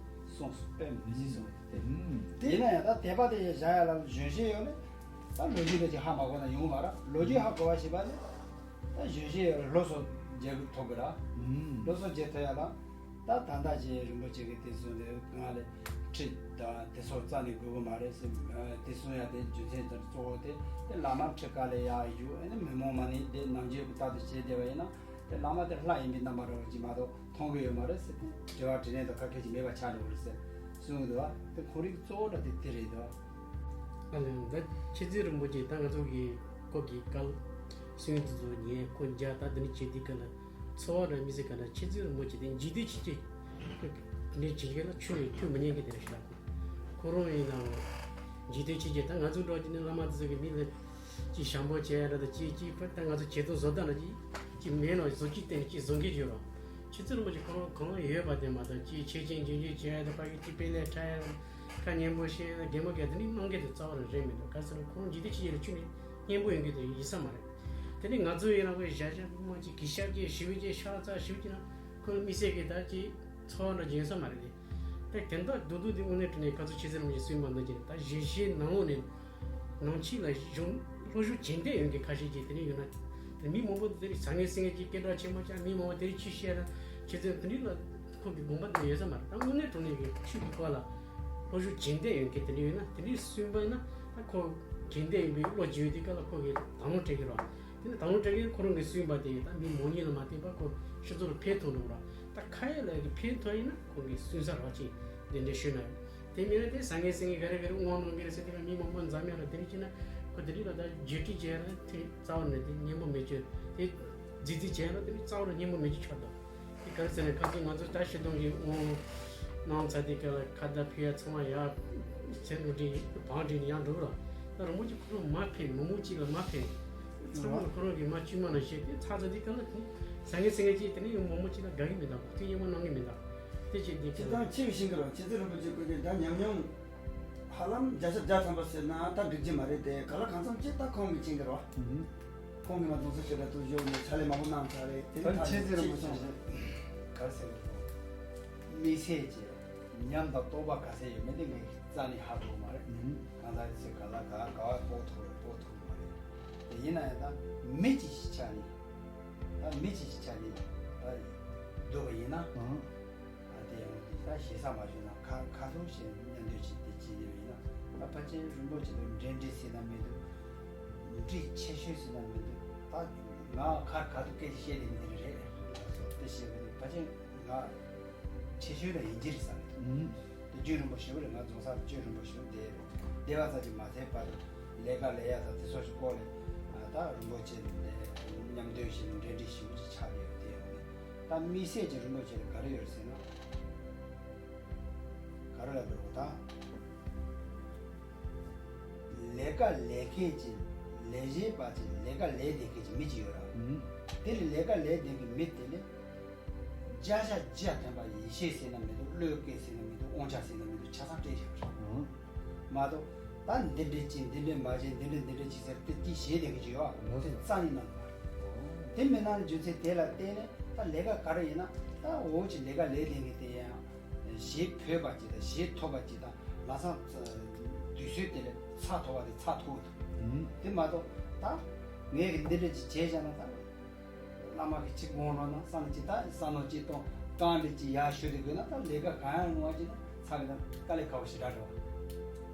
གསུངས་སོང་། དཔེ་མི་སྲིད་གསུངས་ཏེ། དེ་ཡིན་ན་ཡང་ད་དད་པ་དེ་བཞག་ཡ་ལ་གཞོན་ཤེས་ཡོད་ནས་ད་ལོ་རྒྱུས་དེ་ཅིག་ཧ་མ་གོ་ན་ཡོང་མ་ར། ལོ་རྒྱུས་ཧ་གོ་བ་ཞིག་པ་ནི་ད་གཞོན་ཤེས་ཡོད་ལ་སློབ་གསོ་རྒྱག་ཐུབ་གི་ར། སློབ་གསོ་རྒྱག་ཐུབ་ཡ་ལ་ད་ད་ལྟ་ཅིག་རིན་པོ་ཆེ་གི་དེ་གསུངས་དེ་ང་ལས་ཁྲིད་དང་དེ་ཚོ་རྩ་ནས་དགོས་གི་མ་རེད་ཟེར། དེ་གསུང་ཡ་དེ་རྒྱུ་མཚན་དེ་གཙོ་བོ་དེ་དེ་བླ་མ་ཁྲིད་ག་ལས་ཡག་ཡོད། ཨ་ནི་མི་མང་མ་ནི་དེ་ནམ་རྒྱུན་གི་ལྟ་དུ་བྱེད་བསྡད་པ་ཡིན་ན། དེ་བླ་མ་དེ་ལྷ་ཡིན་པའི་རྣམ་པ་འདྲ་བོ་ཅིག་མ་གཏོགས་མཐོང་གི་ཡོད་མ་རེད་ཟེར་ཏེ། དྲི་བ་དྲིས་ལན་དང་ཁ་སྐད་ཅིག་མེད་པ་ཆགས་འགྲོ་གི་རེད་ཟེར་གསུངས་འདུག་བ། དེ་ཁོ་རིག་གཙོ་བོ་འདྲ་དེ་དེ་རེད་འདུག་བ། ཨ་ལས། ད་མཁྱེན་བརྩེ་རིན་པོ་ཆེ་ད་ང་ཚོ་གི་ཁོ་གི་བཀའ་གསུང་དེ་ཚོ་ཉན་ཁོ་མཇལ། ད་འདི་ནི་བྱེད་དུས་ག་ལ་ཚོར་བ་འདྲ་མི་སྲིད་ག་ལ། མཁྱེན་བརྩེ་རིན་པོ་ཆེ་དེ་འཇིག་རྟེན་ཕྱི་རྒྱལ་ནས་བྱེད་མཁན་ལ་ཆུ་ཡི་ཁྱོད་མི་ཉན་གི་དེ་རེད་ཤག་ཁོ་རང་ཡིན་ནའང་འཇིག་རྟེན་ཕྱི་རྒྱལ་ད་ང་ཚོ་འགྲོ་གི་ནི་བླ་མ་དེ་ཚོ་གི་མི་ལ། ཅིག་ཞང་པོ་བྱས་ར་ད་ཅིག་ཅིག་ཕར་ད་ང་ཚོ་བྱེད་དོན་བཟོ་ལྟ་ན་ཅིག་ཅིག་མེད་ནོ་བཟོ་ཅིག་བསྟན་ཅིག་བཟོ་མཁན་ཡོད་རོ། ཆུ་ཚོད་རིན་པོ་ཆེ་ཁོ་རང་གང་ཡོད་པ་དེ་མ་གཏོགས་ཅིག་ཆེ་ཆེན་ཇེ་ཇེ་བྱས་ད་ཕ་གི་ཅིག་དཔེ་ལས་ཕྲ་ཡ་ཁ་སྙན་པོ་བཤད་ན་རྒན་པོ་གས་དེ་ནི་གནང་མཁན་དེ་རྩ་བ་རང་རེད་མི་འདུག་ག་ཟེར་ན་ཁོ་རང་འཇིག་རྟེན་ཕྱི་རྒྱལ་ལ་ཆུ་ནས་སྙན་པོ་ཡོང་གི་དེ་ཡིན་ས་མ་རེད། དེ་ནི་ང་ཚོ་ཡིན་ན་ཁོའི་བཞག་བཞག་མ་ཅིག་གི་ཤག་ཅིག་ཞིབ་ཅིག་ཤག་ཚ་ཞིབ་ཅིག་ན་ཁོ་མི་སེར་གི་ད་ཅིག་ཚོར་བ་འདྲ་ཅིག་ཡོང་ས་མ་རེད་དེ། ད་དེ་འདྲ་རྡོག་རྡོག་དེ་དངོས་གནས་དྲང་གནས་ཁ་ཚུར་ཆེ་ཚེ་རིན་པོ་ཆེ་གསུངས་པ་འདྲ་ཅིག་ད་གཞིས་བྱེས་ནང་ལོགས་ནས། ནང་ཆོས་ལ་གཞུང་སློབ་སྦྱོང་རྒྱུན་ལྡན་ཡོང་མཁན་ཁ་ཤས་ཀྱིས་དེ་ནས་ཡོད་ན། དེ་མི་མང་པོ་འདི་རིགས་ཟང་ངེ་ཟིང་ངེ་ཅིག་སྐད་གྲགས་ཆེན་པོ་ཅིག་མི་མང་པོ་དེ་རིགས་ཆོས་བཤད་ན་ཁྱེད་ཚོས་དེ་འདྲ་ལ་ཁོ་གི་དགོངས་པ་འདི་ཡོད་ས་མ་རེད། ད་དངོས་གནས་དྲང་གནས་ཀྱི་ཆོས་ཀྱི་སྐོར་ལ་སློབ་སྦྱོང་རྒྱུན་ལྡན་ཡོང་མཁན་དེ་འདྲ་ཡོད་ན། དེ་འདྲའི་གསུངས་པ་ཡིན་ན་ད་ཁོ་རྒྱུན་ལྡན་ཡིན་པའི་བློ་བྱེད་དུས་སྐབས་ལ་ཁོ་གི་དང་བླངས་སྤྲད་ཀྱི་རེད། དེ་ནས་དང་བླངས་སྤྲད་མཁན་ཁོ་རང་གིས་གསུངས་པ་དེ་ད་མི་མང་ཉུང་ལ་མ་བལྟས་པར་ཁོ་སྤྱི་ཚོགས་ལ་ཕན་ཐོགས་འགྲོ་གི་རེད། ད་ཁ་ཡོད་ལ་ཡོད་ཀྱི་ཕན་ཐོགས་ཡིན་ན་ཁོང་གིས་གསུང་ས་རོགས་ཅིག་འདི་འདྲ་ཞུས་ན་ཡོད། དེ་མིན་ན་དེ་ཟང་ངེ་ཟིང་ངེ་ག་རེ་ག་རེ་དབང་གནང་གི་རེད་ཟེར་དེ་ལ་མི་མང་པོ་འཛོམས་ཡ་ལ་དེ་འདྲ་བྱས་ན་ཁོ་དེ་འདྲ་ལ་ད་བརྗོད་ཁྲིད་བྱས་ན་དེ་རྩ་བ་ནས་དེ་སྙན་པོ་མེད་ཅོད་དེ་རྫིག་རྫིག་བྱས་ན་དེ་འདྲ་རྩ་བ་ནས་སྙན་པོ་མེད་ཅོད་ཆགས་འདུག་དེ་ག་རེ་ཟེར་ན་ཁ་སང་ང་ཚོ་ད་ཤི་སྟོང་གི་དབང་གནང་ཚར་དེ་ག་ལ་ཁ་བརྡ་ཕུལ་ཡ་ཚང་མ་ཡར་ཚེ་འགྲོ་འདྲེ་བང་འདྲེ་ནས་ཡར་འགྲོ་གི་ར། ད་རིན་པོ་ཆེ་ཁོ་རང་མ་ཕེབས། མི་མང་གཅིག་ལ་མ་ཕེབས། ཚང་མ་ཁོ་རང་གིས་མ་དཀྱུས་མ་ནང་བཤད་དེ་ཚར་ཚར་དེ་གང་ལ་དེ་ཟང་ངེ་ཟིང་ངེ་གཅིག་དེ་ནས་ཡང་མི་མང་གཅིག་ལ་དགའ་གི་མི་འདུག་ཐུགས་ཡིད་མ་གནང་གི་མི་འདུག་དེ་བྱས་དེ་སྤྱིར་གང་ལ་བཏང་ཆེ་བའི་ཤིང་གི་རོ་ཆེ་ཚེ་རིན་པོ་ཆེ་བཀོད་དེ་ད་ཉམས་མྱོང་ཧ་ལམ་བརྒྱ་ཆ་བརྒྱ་ཐམ་པ་ཟེར་ན་ད་འགྲིག་གི་མ་རེད་དེ། ག་ལ་གང་འཚམ་ཅིག་ད་ཁོང་གི་ཆེན་གི་རོ། ཁོང་གིས་མ་རྫོང་སར་ཞེ་དྲག་ཏུ་བཞུགས་ནས་ཕྱག་ལས་མང་པོ་གནང་ཚར་རེད། དེ་ནི་ད་ཆེ་ཚེ་རིན་པོ་ཆེ་ག་རེ་ཟེར་གི་རོ། དམིགས་བསལ་གྱི་ཉམས་དང་རྟོགས་པ་ག་ཚད་ཡོད་མེད་དེ་ངས་རྩ་ནས་ཧ་གོ་མ་རེད། གང་ཟག་ཚོས་ག་ལ་ག་ག་བ་སྤོ་ཐུབ་རེད་སྤོ་ཐུབ་མ་རེད། དེ་ཡིན་ན་ཡང་ད་མི་གཅིག་གི་ཆ་ནས་ད་མི་གཅིག་གི་ཆ་ནས་ད་སྡོད་པ་ཡིན་ན། ཨ་དེ་ཡང་དེ་ད་ཞེ་ས་མ་བྱུང་ན་ཁ་ཁ་ཐུག་བྱས་མཉམ་འདོད་བྱས་དེ་བྱེད་ཉེ་བ་ཡིན་ན། ད་ཕལ་ཆེར་རིན་པོ་ཆེ་དང་འབྲེལ་འདྲིས་ཟེར་ན་མི་འདུག་འདྲིས་ཆེ་ཤོས་ཟེར་ན་མི་འདུག་ད་ང་ཁ་ཁ་ཐུག་སྐད་ཆ་བཤད་ལེ་མི་རེད། དེ་བཤད་པ་དེ་ཕལ་ཆེར་ང་ཆེ་ཤོས་ལ་ཡིན་གྱི་རེད་བསམ་གྱི་འདུག་དེ་རྒྱུན་རིང་པོ་ཞེ་པོ་རེད། ང་རྫོང་སར་རྒྱུན་རིང་པོ་ཞེ་པོ་བསྡད་རེད། སྡེ་བ་ཚ་གྱི་མ་ཚད་པར་ལས་ཀ་ལས་ཡ་དང་དེ་ཚོ་ཞིག་སྐོར་ལས་ད་རིན་པོ་ཆེ་ལས་མཉམ་འདོད་བྱས་ནས་འབྲེལ་འདྲིས་ཞེ་པོ་ཅིག་ཆགས་བསྡད་ཡོད། དེ་ཡོད་ནས་ད་དམིགས་བསལ་གྱི་རིན་པོ་ཆེ་ལ་ག་རེ་ཡོད་ཟེར་ན། ག་རེ་ལབ་དགོས་རེད་ད། ལས་ཀ་ལས་མཁན་གྱི་ལས་བྱེད་པ་གྱི་ལས་ཀ་ལས་བསྡད་མཁན་གྱི་མི་གཅིག་ཡོད་ར། ཨུམ། དེ་ལས་ལས་ཀ་ལས་བསྡད་མཁན་མི་དེ་ལས་བརྒྱ་ཆ་བརྒྱ་ཐམ་པ་ཡིད་ཆེས་ཟེར་ན་མི་འདུག་བློས་འགེལ་ཟེར་ན་མི་འདུག་དབང་ཆ་ཟེར་ན་མི་འདུག་ཆ་ཚང་སྤྲད་བཞག་ར། ཨུམ། མ་གཏོགས་ད་འདི་འདྲས་བྱས་འདི་འདྲས་མ་བྱས་འདི་འདྲས་འདི་འདྲས་བྱས་ཟེར་དེ་དེ་བྱས་བསྡད་མཁན་གཅིག་ཡོད་ར། ཨུམ། དེ་རྩ་ནས་གནང་གི་མ་རེད། ཨོ། དེ་མི་གནང་རྒྱུ་མཚན་དེ་ལ་བརྟེན་ནས་ད་ལས་ཀ་ག་རེ་ཡིན་ན་ད་འོག་གི་ལས་ཀ་ལས་བསྡད་མཁན་དེ་ཡང་། ཞེ་ཕོད་པ་ཅིག་དང་ཞེ་མཐོ་བ་ཅིག་དང་ལམ་སང་དུས་ཚོད་དེ་ལས་ཚ་མཐོ་བ་དེ་ཚ་མཐོ་བ་འདུག་ཨུམ། དེ་མ་གཏོགས་ད་ངས་གི་འདི་འདྲ་ཅིག་བྱས་བཞག་ན་ད་བླ་མ་གི་ཅིག་དགོངས་རོགས་གནང་བསམ་ཅིག་ད་བསམ་བློ་ཅིག་གཏོང་རྐང་འདི་ཅིག་ཡར་ཞུ་དེ་དགོས་ན་ད་ལས་ཀ་གང་ཡང་རུང་བ་ཅིག་ན་ཚ་གི་ད་དཀའ་ལས་ཁག་པོ་ཞེ་དྲག་འགྲོ་བ།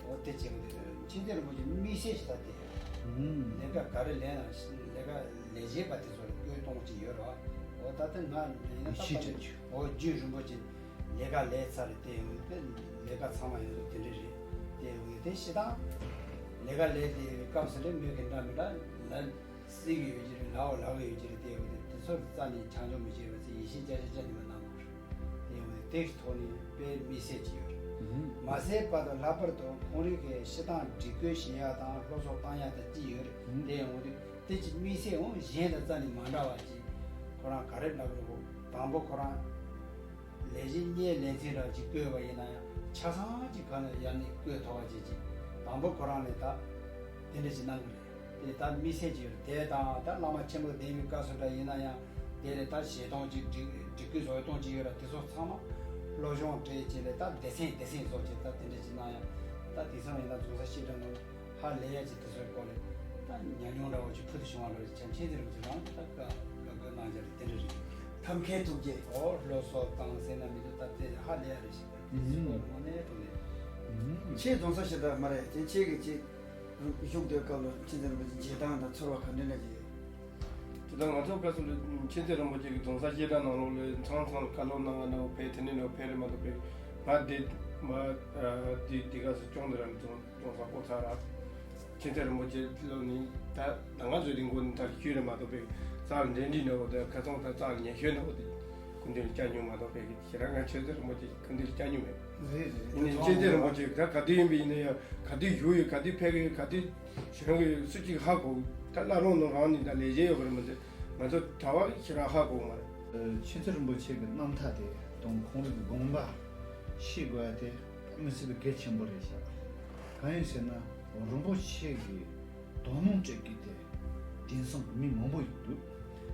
འོ་དེ་བྱེད་དགོས་དེ་ཆོས་རྒྱལ་རིན་པོ་ཆེ་དམིགས་བསལ་ཞིག་ད་དེ་ཡོད། ཨུམ། ལས་ཀ་ག་རེ་ལས་ན་ལས་ཀ་ལས་བྱེད་པ་དེ་ཚོ་ལ་བཀོད་གཏོང་ཅིག་ཡོད་རེད་བ། འོ་ད་ལྟ་ང་ཡིན་ན་ད་ཤེས་ཕ་ཆེན་ཆོས་འོ་རྒྱུན་རིང་པོ་ཅིག་ལས་ཀ་ལས་ཚར་རེད། དེ་ཡོང་དེ་ལས་ཀ་ཚང་མ་ཡོང་དེ་འདྲ་རེད། དེ་ཡོང་དེ་ཤི་ད་ལས་ཀ་ལས་དེ་སྐབས་སུ་རེད། མོས་གི་འདྲ་མི་འདྲ་ལ་སྲིད་གི་ཡོད་ཀྱི་རེད། ལའོ་ལའོ་ཡོད་ཀྱི་རེད། དེ་ཡོང་དེ་དེ་ཚོར་རྩ་ནས་ཆ་འཇོག་མི་བྱེད་པ་ཚེ་ཡེ་ཤེས་བརྒྱ་ཆ་བརྒྱ་ནི་མ་གནང་བ་རེད། དེ་ཡོང་དེ་དེ་གི་ཐོག་ནས་དཔེ་དམིགས་བསལ་གྱི་ཡོད་རེད། མ་ཟད་པ་དང་ལྷག་པར་དུ་ཁོང་རིགས་ཀྱི་ཤི་སྟངས་སྒྲིག་བཀོད་བྱེད་ཡ་དང་སློབ་གསོ་བཏང་ཡ་དང་ཅི་ཡོད་རེད། དེ་ཡོང་དེ་དེ་ཅི་དམིགས་བསལ་འོང་གཞན་དང་རྩ་ནས་མ་འདྲ་བ་ཅིག་ཁོ་རང་ག་རེ་ལབ་རེད་གོ། དང་པོ་ཁོ་རང་། ལས་བྱེད་གཉེར་ལས་ཚན་རང་ཅིག་བསྐོས་པ་ཡིན་ན་ཡང་ཆ་ཚང་ཅིག་ག་ནས་ཡར་ནས་བསྐོས་ཐུབ་པ་ཅིག་ཅིག་དང་པོ་ཁོ་རང་ནས་ད་དེ་འདྲ་ཅིག་གནང་གི་རེད། དེ་ད་དམིགས་བསལ་ཅིག་ཡོད་རེད། དེ་དང་ད་བླ་མ་ཆེན་པོ་བསྡད་པའི་སྐབས་སུ་འདྲ་ཡིན་ན་ཡང་ དེ་ལས་ད་བཞེས་སྟངས་ཅིག་སྒྲིག་སྒྲིག་གི་བཟོ་སྟངས་ཅིག་ཡོད་ར། དེ་ཚོ་ཚང་མ་སློབ་སྦྱོང་སྤྲད་བྱས་ལས་ད་སྡེ་ཚན་སྡེ་ཚན་བཟོ་བྱས་ད་དེ་འདྲ་ཅིག་གནང་ཡ། ད་དེང་སང་ཡིན་ན་རྫོང་སར་བཤད་གྲྭ་ནང་ཧ་ལས་ཡ་ཅིག་དེ་ཚོའི་སྐོར་ལས་ད་ཉམས་མྱོང་འདྲ་བོ་ཅིག་ཕུལ་དུ་བྱུང་བ་ལོ། བྱམས་ཆེན་ཟེར་བ་ཅིག་རང་ད་བཀའ་བཀའ་བཀའ་གནང་རྒྱ་རེད། དེ་འདྲ་རེད། ཐབས་མཁས་ཐུགས་རྗེ། ཨོ་སློབ་གསོ་བཏང་ཟེར་ན་མི་འདུག་ད་དེ་ཧ་ལས་ཡ་རེད་ཤག་ད་དེ་ཚོ་དངོས་གནས་དྲང་གནས། ཁྱེད་རྫོང་སར་བཤད་གྲྭ་མ་རེད་དེ། ཁྱེད་ཀྱི་ཅིག་བཞུགས་དུས་སྐབས་ལ་མཁྱེན་བརྩེ་རིན་པོ་ཆེ་མཇལ་སྟངས་དང་ཚོར་བ་ག་འདྲ་འདྲ་ཅིག་ཡོད། དེ་དང་ང་ཚོ་སྐབས་སུ་མཁྱེན་བརྩེ་རིན་པོ་ཆེ་གི་རྫོང་སར་བཤད་གྲྭ་ནང་ལོགས་ལ་ཚང་ཚང་ལ་བཀའ་སློབ་གནང་བ་ནང་ཕེབས། དེ་ནས་ནང་ཕེབས་རེད་མ་གཏོགས་ཕེབས། ང་འདི་མ་འདི་འདི་ག་སུ་སྐྱོང་དེ་རང་རྫོང་རྫོང་སར་སྐོར་ཚར་ར། མཁྱེན་བརྩེ་རིན་པོ་ཆེ་ལོ་ནི་ད་ད་ང་ཚོའི་རིང་གོ་ནི་ད་ཤོད་རེད་མ་གཏོགས་ཕེབས། རྩ་ལ་འབྲེལ་འདྲིས་ནང་འོ་ད་ཁ་སང་ད་རྩ་ལ་ཉེ་ཤོས་ནང་འོ་དེ་སྐུ་མདུན་ལ་བཅར་མྱོང་མ་གཏོགས་ཕེབས། ཁྱེད་རང་ང་མཁྱེན་བརྩེ་རིན་པོ་ཆེ་སྐུ་མདུན་ལ་བཅར་མྱོང་མེད། རེད་རེད། ཡིན་ནའི་མཁྱེན་བརྩེ་རིན་པོ་ཆེ་ད་ག་དུས་ཡིན་པ་ཡིན་ན་ཡང་ག་དུས་བཞུགས་ཡོད། ག་དུས་ཕེབས་ཀྱི་ཡོད། ག་དུས་གཞོན་གྱི་སུ་གཅིག་ཧ་གོ། ད་བླ་རུང་ནང་རང་ནི་ད་ལས་བྱེད་ཡོད་པ་རེད་མ་ཟད། ང་ཚོ་གྲྭ་བ་ཁྱེད་རང་ཧ་གོ་མ་རེད། མཁྱེན་བརྩེ་རིན་པོ་ཆེ་གི་རྣམ་ཐར་དེ་དང་ཁོང་རང་གི་དགོངས་པ་ཤེས་དགོས་ཡ་དེ་མི་སྲིད་པའི་གལ་ཆེན་པོ་རེད་ཤག་གང་ཡིན་ཟེར་ན་རིན་པོ་ཆེ་གི་དོ་སྣང་སྤྲད་མཁན་དེ་དེང་སང་མི་མང་པོ་ཡོད་འདུག་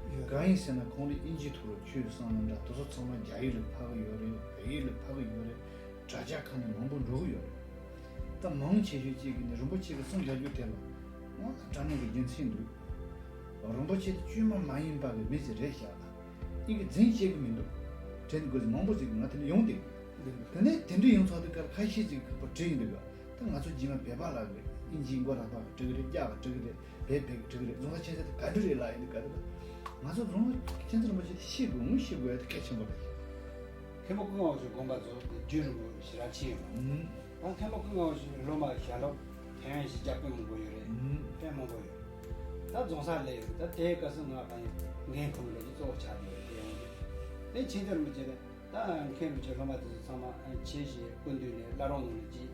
ཡོད། གང་ཡིན་ཟེར་ན་ཁོང་རང་དབྱིན་ཇིའི་ཐོག་ལ་ཆོས་གསུང་ན་འདྲ། དེ་ཚོ་ཚང་མ་རྒྱ་ཡིག་ལ་ཕབ་གི་ཡོད་རེད། བོད་ཡིག་ལ་ཕབ་གི་ཡོད་རེད། དྲ་རྒྱ་ཁག་ནས་མང་པོ་འགྲོ་གི་ཡོད་རེད། ད་མང་ཆེ་ཤོས་གཅིག་གིས་ནི་རིན་པོ་ཆེ་གི་གསུང་རྒྱག་རྒྱུ་དེ་ལ་དངོས་གནས་དྲང་གནས་ཀྱི་རྒྱུ་མཚན་འདུག་རིན་པོ་ཆེ་དེ་བཅོས་མ་མ་ཡིན་པ་གི་མི་ཞིག་རེད་ཤག་ཨི་གི་འཛིན་བྱེད་གི་མི་འདུག་དྲན་དགོས་མང་པོ་ཞིག་ང་དེ་ནས་ཡོང་བསྡད་ཀྱི་འདུག་དེ་ནས་དེ་འདྲ་ཡོང་ཚར་དུས་སྐབས་ཁ་ཤས་ཅིག་ཁག་པོ་བྲིས་ཡིན་འདུག་ད་ང་ཚོ་རྗེས་མ་བོད་པ་ལ་གི་ཨིན་ཇིའི་མགོ་རག་པ་གི་འབྲི་གི་རེད། རྒྱ་གི་འབྲི་གི་རེད། བོད་བོད་གི་འབྲི་གི་རེད། རྫོང་སར་མཁྱེན་བརྩེ་དེ་ག་འདྲ་རེད་ལབ་ཡིན་དུས་ག་རེ་ལ། ང་ཚོ་རྫོང་སར་མཁྱེན་བརྩེ་རིན་པོ་ཆེ་དེ་ཤེས་དགོས། ངོ་ཤེས་དགོས་ཡ་དེ་གལ་ཆེན་པོ་རེད། མཁན་པོ་ཀུན་དགའ་བོ་ཞིག་དགོངས་པ་རྫོགས་ཏེ་རྒྱུད་རིང་པོ་ཞེ་དྲག་ཕྱིན་ཡོད་མ་རེད། ད་མཁན་པོ་ཀུན་དགའ་བོ་ཞིག་སློབ་མ་ཞལ་སློབ་ཕན་ཡོན་ཞིག་རྒྱབ་དཔོན་མང་པོ་ཡོད་རེད། དཔོན་མང་པོ་ཡོད་རེད། ད་རྫོང་སར་སླེབས་ཡོད། ད་དེའི་སྐབས་སུ་ང་ཕ་ཡུལ་འགན་འཁུར་མི་ལོ་ཅིག་གཙོ་བོ་ཆགས་བསྡད་ཡོད། དེ་ཡོང་དུས་དེ་མཁྱེན་བརྩེ་རིན་པོ་ཆེ་ནས། ད་མཁན་རིན་པོ་ཆེ་སློབ་མ་དེ་ཚོ་ཚང་མ་ཨ་ཁྱེད་ཀྱི་སྐུ་མདུན་ནས་བླ་རུང་ནང་ལ་ཅིག་